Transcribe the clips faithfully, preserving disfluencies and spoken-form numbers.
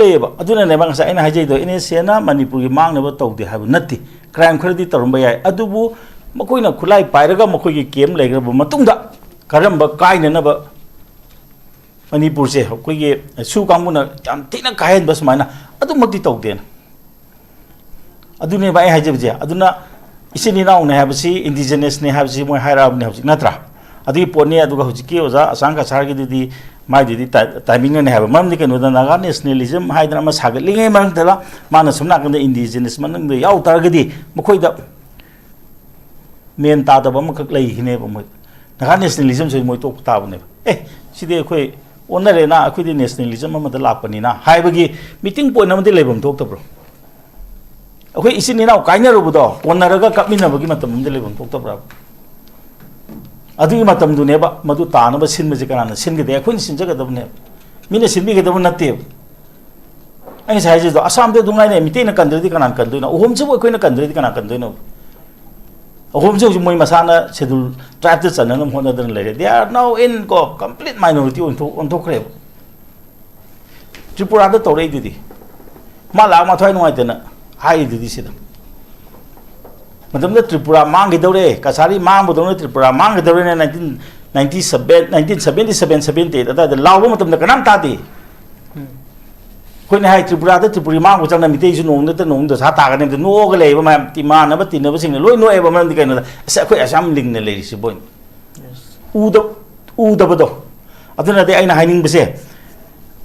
ꯂꯩꯌꯦꯕ꯫ ꯑꯗꯨꯅꯅꯦꯕ ꯉꯁꯥꯏ ꯑꯩꯅ ꯍꯥꯏꯖꯩꯗꯣ, NSCꯅ ꯃꯅꯤꯄꯨꯔꯒꯤ ꯃꯥꯡꯅꯕ ꯇꯧꯗꯦ ꯍꯥꯏꯕ ꯅꯠꯇꯦ꯫ Crime ꯈꯔꯗꯤ ꯇꯧꯔꯝꯕ ꯌꯥꯏ, ꯑꯗꯨꯕꯨ ꯃꯈꯣꯏꯅ ꯈꯨꯠꯂꯥꯏ ꯄꯥꯏꯔꯒ ꯃꯈꯣꯏꯒꯤ camp ꯂꯩꯈ꯭ꯔꯕ ꯃꯇꯨꯡꯗ ꯀꯔꯝꯕ ꯀꯥꯏꯅꯅꯕ ꯃꯅꯤꯄꯨꯔꯁꯦ ꯑꯩꯈꯣꯏꯒꯤ ꯁꯨ ꯀꯥꯡꯕꯨꯅ ꯌꯥꯝ ꯊꯤꯅ ꯀꯥꯏꯍꯟꯕ ꯁꯨꯃꯥꯏꯅ ꯑꯗꯨꯃꯛꯇꯤ ꯇꯧꯗꯦꯅ꯫ ꯑꯗꯨꯅꯦꯕ ꯑꯩ ꯍꯥꯏꯖꯕꯁꯦ꯫ ꯑꯗꯨꯅ ꯏꯆꯤꯟ ꯏꯅꯥꯎꯅꯦ ꯍꯥꯏꯕꯁꯤ, indigenousꯅꯦ ꯍꯥꯏꯕꯁꯤ ꯃꯣꯏ ꯍꯥꯏꯔꯛꯑꯕꯅꯦ ꯍꯧꯖꯤꯛ, ꯅꯠꯇ꯭ꯔꯥ? ꯑꯗꯨꯒꯤ ꯄꯣꯠꯅꯤ꯫ ꯑꯗꯨꯒ ꯍꯧꯖꯤꯛꯀꯤ ꯑꯣꯖꯥ ꯑꯆꯥꯡ ꯀꯁꯥꯔꯒꯤꯗꯨꯗꯤ ꯃꯥꯏꯗꯨꯗꯤ ꯇꯥꯏ-, timingꯅꯅꯦ ꯍꯥꯏꯕ꯫ ꯃꯔꯝꯗꯤ ꯀꯩꯅꯣꯗ, ꯅꯥꯒꯥ nationalism ꯍꯥꯏꯗꯅ ꯑꯃ ꯁꯥꯒꯠꯂꯤꯉꯩ ꯃꯔꯛꯇꯗ ꯃꯥꯅ ꯁꯣꯝ ꯅꯥꯀꯟꯗ indigenous ꯃꯅꯨꯡꯗ ꯌꯥꯎ ꯇꯥꯔꯒꯗꯤ ꯃꯈꯣꯏꯗ ꯃꯦꯟ ꯇꯥꯗꯕ ꯑꯃꯈꯛ ꯂꯩꯈꯤꯅꯦꯕ꯫ ꯃꯣꯏ ꯅꯥꯒꯥ nationalismꯁꯤ ꯃꯣꯏ ꯇꯣꯛꯄ ꯇꯥꯕꯅꯦꯕ꯫ "ꯑꯦ, ꯁꯤꯗꯤ ꯑꯩꯈꯣꯏ ꯑꯣꯟꯅꯔꯦꯅ, ꯑꯩꯈꯣꯏꯗꯤ nationalism ꯑꯃꯗ ꯂꯥꯛꯄꯅꯤꯅ" ꯍꯥꯏꯕꯒꯤ meeting point ꯑꯃꯗꯤ ꯂꯩꯐꯝ ꯊꯣꯛꯇꯕ꯭ꯔꯣ? ꯑꯩꯈꯣꯏ ꯏꯆꯤꯟ ꯏꯅꯥꯎ ꯀꯥꯏꯅꯔꯨꯕꯗꯣ ꯀꯣꯟꯅꯔꯒ ꯀꯞꯃꯤꯟꯅꯕꯒꯤ ꯃꯇꯝ ꯑꯃꯗꯤ ꯂꯩꯐꯝ ꯊꯣꯛꯇꯕ꯭ꯔꯥ? ꯑꯗꯨꯒꯤ ꯃꯇꯝꯗꯨꯅꯦꯕ ꯃꯗꯨ ꯇꯥꯅꯕ ꯁꯤꯟꯕꯁꯦ ꯀꯅꯥꯅ ꯁꯤꯟꯒꯗꯦ? ꯑꯩꯈꯣꯏꯅ ꯁꯤꯟꯖꯒꯗꯕꯅꯦꯕ, ꯃꯤꯅ ꯁꯤꯟꯕꯤꯒꯗꯕ ꯅꯠꯇꯦꯕ꯫ ꯑꯩ ꯉꯁꯥꯏ ꯍꯥꯏꯖꯗꯣ, ꯑꯁꯥꯝꯗ ꯑꯗꯨꯝ ꯉꯥꯏꯅꯩ, ꯃꯤꯇꯩꯅ ꯀꯟꯗ꯭ꯔꯗꯤ ꯀꯅꯥꯅ ꯀꯟꯗꯣꯏꯅꯣ? ꯑꯍꯣꯝꯁꯤꯕꯨ ꯑꯩꯈꯣꯏꯅ ꯀꯟꯗ꯭ꯔꯗꯤ ꯀꯅꯥ ꯀꯟꯗꯣꯏꯅꯣ? ꯑꯍꯣꯝꯁꯦ ꯍꯧꯖꯤꯛ ꯃꯣꯏ ꯃꯁꯥꯅ schedule tribeꯇ ꯆꯟꯅꯅꯕ ꯍꯣꯠꯅꯗꯅ ꯂꯩꯔꯦ꯫ They are now in ꯀꯣ complete minority ꯑꯣꯟꯊꯣꯛ-, ꯑꯣꯟꯊꯣꯛꯈ꯭ꯔꯦꯕ꯫ ꯇ꯭ꯔꯤꯄꯨꯔꯥꯗ ꯇꯧꯔꯛꯏꯗꯨꯗꯤ, ꯃꯥ ꯂꯥꯛ ꯃꯊ꯭ꯋꯥꯏ ꯅꯨꯡꯉꯥꯏꯇꯅ ꯍꯥꯏꯔꯤꯗꯨꯗꯤ ꯁꯤꯗ꯫ ꯃꯇꯝꯗ Tripura ꯃꯥꯡꯈꯤꯗꯧꯔꯦ, ꯀꯁꯥꯔꯤ ꯃꯥꯡꯕꯗꯧꯅ Tripura ꯃꯥꯡꯈꯤꯗꯧꯔꯦꯅ nineteen ninety seven, nineteen seventy seven, seventy eight ꯑꯗꯨꯋꯥꯏꯗ ꯂꯥꯎꯕ ꯃꯇꯝꯗ ꯀꯅꯥꯝ ꯇꯥꯗꯦ꯫ ꯑꯩꯈꯣꯏꯅ ꯍꯥꯏ ꯇ꯭ꯔꯤꯄꯨꯔꯥꯗ ꯇ꯭ꯔꯤꯄꯨꯔꯤ ꯃꯥꯡꯕ ꯆꯪꯅ ꯃꯤꯇꯩꯁꯨ ꯅꯣꯡꯃ ꯅꯠꯇ ꯅꯣꯡꯃ ꯗꯁꯥ ꯇꯥꯒꯅꯤ ꯍꯥꯏꯕꯗ ꯅꯣꯛꯑꯒ ꯂꯩꯌꯦꯕ ꯃꯌꯥꯝ, ꯏꯃꯥꯟꯅꯕ ꯇꯤꯟꯅꯕꯁꯤꯡꯅ ꯂꯣꯏ ꯅꯣꯛꯑꯦꯕ꯫ ꯃꯔꯝꯗꯤ ꯀꯩꯅꯣꯗ, "ꯑꯁ, ꯑꯩꯈꯣꯏ ꯑꯁꯥꯝ ꯂꯤꯡꯅ ꯂꯩꯔꯤꯁꯤꯕꯣ"꯫ ꯎꯗ-, ꯎꯗꯕꯗꯣ꯫ ꯑꯗꯨꯅꯗꯤ ꯑꯩꯅ ꯍꯥꯏꯅꯤꯡꯕꯁꯦ,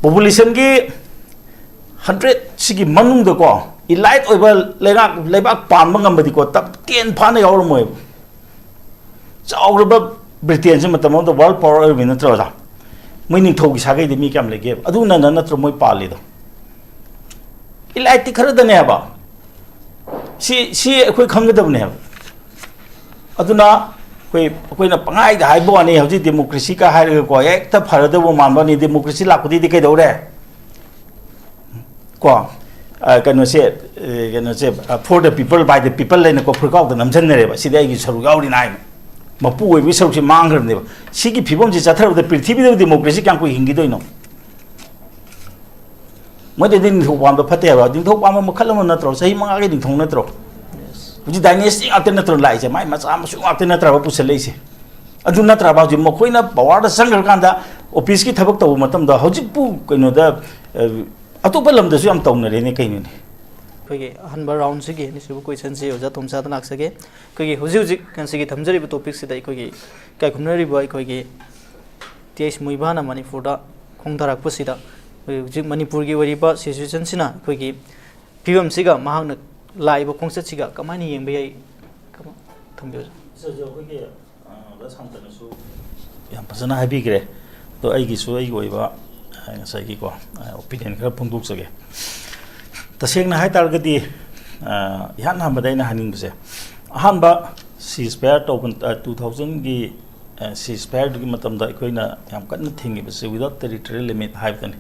populationꯒꯤ hundred ꯁꯤꯒꯤ ꯃꯅꯨꯡꯗꯀꯣ, elite ꯑꯣꯏꯕ ꯂꯩꯉꯥꯛ, ꯂꯩꯕꯥꯛ ꯄꯥꯟꯕ ꯉꯝꯕꯗꯤꯀꯣ, top ten ꯐꯥꯅ ꯌꯥꯎꯔꯝꯃꯣꯏꯕ꯫ ꯆꯥꯎꯔꯕ ꯕ꯭ꯔꯤꯇꯦꯟꯁꯦ ꯃꯇꯝ ꯑꯃꯗ world power ꯑꯣꯏꯔꯝꯃꯤ ꯅꯠꯇ꯭ꯔꯣ, ꯑꯣꯖꯥ? ꯃꯣꯏ ꯅꯤꯡꯊꯧꯒꯤ ꯁꯥꯒꯩꯗꯤ ꯃꯤ ꯀꯌꯥꯝ ꯂꯩꯒꯦꯕ? ꯑꯗꯨꯅ ꯅꯠꯇ꯭ꯔꯣ ꯃꯣꯏ ꯄꯥꯜꯂꯤꯗꯣ? Eliteꯇꯤ ꯈꯔꯗꯅꯦ ꯍꯥꯏꯕ꯫ ꯁꯤ, ꯁꯤ ꯑꯩꯈꯣꯏ ꯈꯪꯒꯗꯕꯅꯦ ꯍꯥꯏꯕ꯫ ꯑꯗꯨꯅ ꯑꯩꯈꯣꯏ, ꯑꯩꯈꯣꯏꯅ ꯄꯪꯍꯥꯏꯗ ꯍꯥꯏꯕ ꯋꯥꯅꯤ, ꯍꯧꯖꯤꯛ democracyꯒ ꯍꯥꯏꯔꯒꯀꯣ, ꯍꯦꯛꯇ ꯐꯔꯗꯧꯕ ꯃꯥꯟꯕ ꯋꯥꯅꯤ꯫ Democracy ꯂꯥꯛꯄꯗꯩꯗꯤ ꯀꯩꯗꯧꯔꯦ? ꯀꯣ, ꯑ, ꯀꯩꯅꯣꯁꯦ, ꯑ, ꯀꯩꯅꯣꯁꯦ, ꯑ, for the people, by the people ꯍꯥꯏꯅꯀꯣ ꯐꯨꯔꯤꯠꯀꯥꯎꯗ ꯅꯝꯁꯤꯟꯅꯔꯦꯕ꯫ ꯁꯤꯗꯤ ꯑꯩꯒꯤ ꯁꯔꯨꯛ ꯌꯥꯎꯔꯤꯅ ꯍꯥꯏꯅ꯫ ꯃꯄꯨ ꯑꯣꯏꯕꯒꯤ ꯁꯔꯨꯛꯁꯦ ꯃꯥꯡꯈ꯭ꯔꯕꯅꯦꯕ꯫ ꯁꯤꯒꯤ ꯐꯤꯕꯝꯁꯤ ꯆꯠꯊꯔꯕꯗ ꯄ꯭ꯔꯤꯊꯤꯕꯤꯗ democracy ꯀꯌꯥꯝ ꯀꯨꯏ ꯍꯤꯡꯈꯤꯗꯣꯏꯅꯣ? ꯃꯣꯏꯗꯗꯤ ꯅꯤꯡꯊꯧ ꯄꯥꯟꯕ ꯐꯠꯇꯦ ꯍꯥꯏꯕ꯫ ꯅꯤꯡꯊꯧ ꯄꯥꯟꯕ ꯃꯈꯜ ꯑꯃ ꯅꯠꯇ꯭ꯔꯣ? ꯆꯍꯤ ꯃꯉꯥꯒꯤ ꯅꯤꯡꯊꯧ ꯅꯠꯇ꯭ꯔꯣ? ꯍꯧꯖꯤꯛ ꯗꯥꯏꯅꯦꯁꯇꯤ ꯉꯥꯛꯇ ꯅꯠꯇ꯭ꯔꯣ ꯂꯥꯛꯏꯁꯦ? ꯃꯥꯏ ꯃꯆꯥ ꯃꯁꯨ ꯉꯥꯛꯇ ꯅꯠꯇ꯭ꯔꯕ ꯄꯨꯁꯜꯂꯛꯏꯁꯦ? ꯑꯗꯨ ꯅꯠꯇ꯭ꯔꯕ ꯍꯧꯖꯤꯛ ꯃꯈꯣꯏꯅ ꯄꯋꯥꯔꯗ ꯆꯪꯈ꯭ꯔꯀꯥꯟꯗ ꯑꯣꯐꯤꯁꯀꯤ ꯊꯕꯛ ꯇꯧꯕ ꯃꯇꯝꯗ ꯍꯧꯖꯤꯛꯄꯨ ꯀꯩꯅꯣꯗ, ꯑ, ꯑꯇꯣꯞꯄ ꯂꯝꯗꯁꯨ ꯌꯥꯝ ꯇꯧꯅꯔꯦꯅꯦ ꯀꯩꯅꯣꯅꯦ? ꯑꯩꯈꯣꯏꯒꯤ ꯑꯍꯥꯟꯕ ꯔꯥꯎꯟꯁꯤꯒꯤ ꯑꯅꯤꯁꯨꯕ ꯀꯣꯏꯁꯟꯁꯤ ꯑꯣꯖꯥ ꯇꯣꯝꯆꯥꯗ ꯂꯥꯛꯆꯒꯦ꯫ ꯑꯩꯈꯣꯏꯒꯤ ꯍꯧꯖꯤꯛ ꯍꯧꯖꯤꯛ ꯉꯁꯤꯒꯤ ꯊꯝꯖꯔꯤꯕ ꯇꯣꯄꯤꯛꯁꯤꯗ ꯑꯩꯈꯣꯏꯒꯤ ꯏꯀꯥꯏ ꯈꯨꯝꯅꯔꯤꯕ ꯑꯩꯈꯣꯏꯒꯤ ꯇꯤ ꯑꯩꯆ ꯃꯨꯏꯚꯥꯅ ꯃꯅꯤꯄꯨꯔꯗ ꯈꯣꯡꯗꯥꯔꯛꯄꯁꯤꯗ ꯑꯩꯈꯣꯏ ꯍꯧꯖꯤꯛ ꯃꯅꯤꯄꯨꯔꯒꯤ ꯑꯣꯏꯔꯤꯕ ꯁꯤꯆꯨꯋꯦꯁꯟꯁꯤꯅ ꯑꯩꯈꯣꯏꯒꯤ ꯐꯤꯕꯝꯁꯤꯒ ꯃꯍꯥꯛꯅ ꯂꯥꯛꯏꯕ ꯈꯣꯡꯆꯠꯁꯤꯒ ꯀꯃꯥꯏꯅ ꯌꯦꯡꯕ ꯌꯥꯏ? ꯀꯃ-, ꯊꯝꯕꯤꯌꯨ꯫ ꯁꯤꯁꯨ ꯑꯩꯈꯣꯏꯒꯤ, ꯑ, ꯑꯣꯖꯥ ꯁꯥꯟꯇꯅꯁꯨ ꯌꯥꯝ ꯐꯖꯅ ꯍꯥꯏꯕꯤꯈ꯭ꯔꯦ꯫ ꯑꯗꯣ ꯑꯩꯒꯤꯁꯨ ꯑꯩꯒꯤ ꯑꯣꯏꯕ, ꯑ, ꯉꯁꯥꯏꯒꯤꯀꯣ, ꯑ, ꯑꯣꯄꯤꯅꯤꯌꯟ ꯈꯔ ꯐꯣꯡꯗꯣꯛꯆꯒꯦ꯫ ꯇꯁꯦꯡꯅ ꯍꯥꯏ ꯇꯥꯔꯒꯗꯤ, ꯑ, ꯏꯍꯥꯟ ꯍꯥꯟꯕꯗ ꯑꯩꯅ ꯍꯥꯏꯅꯤꯡꯕꯁꯦ, ꯑꯍꯥꯟꯕ ꯁꯤꯖ ꯐꯥꯌꯔ ꯇꯧꯕ, ꯑ, ꯇꯨ ꯊꯥꯎꯖꯟꯒꯤ, ꯑ, ꯁꯤꯖ ꯐꯥꯌꯔꯗꯨꯒꯤ ꯃꯇꯝꯗ ꯑꯩꯈꯣꯏꯅ ꯌꯥꯝ ꯀꯟꯅ ꯊꯤꯡꯉꯤꯕꯁꯦ without territorial limit ꯍꯥꯏꯕꯗꯅꯤ꯫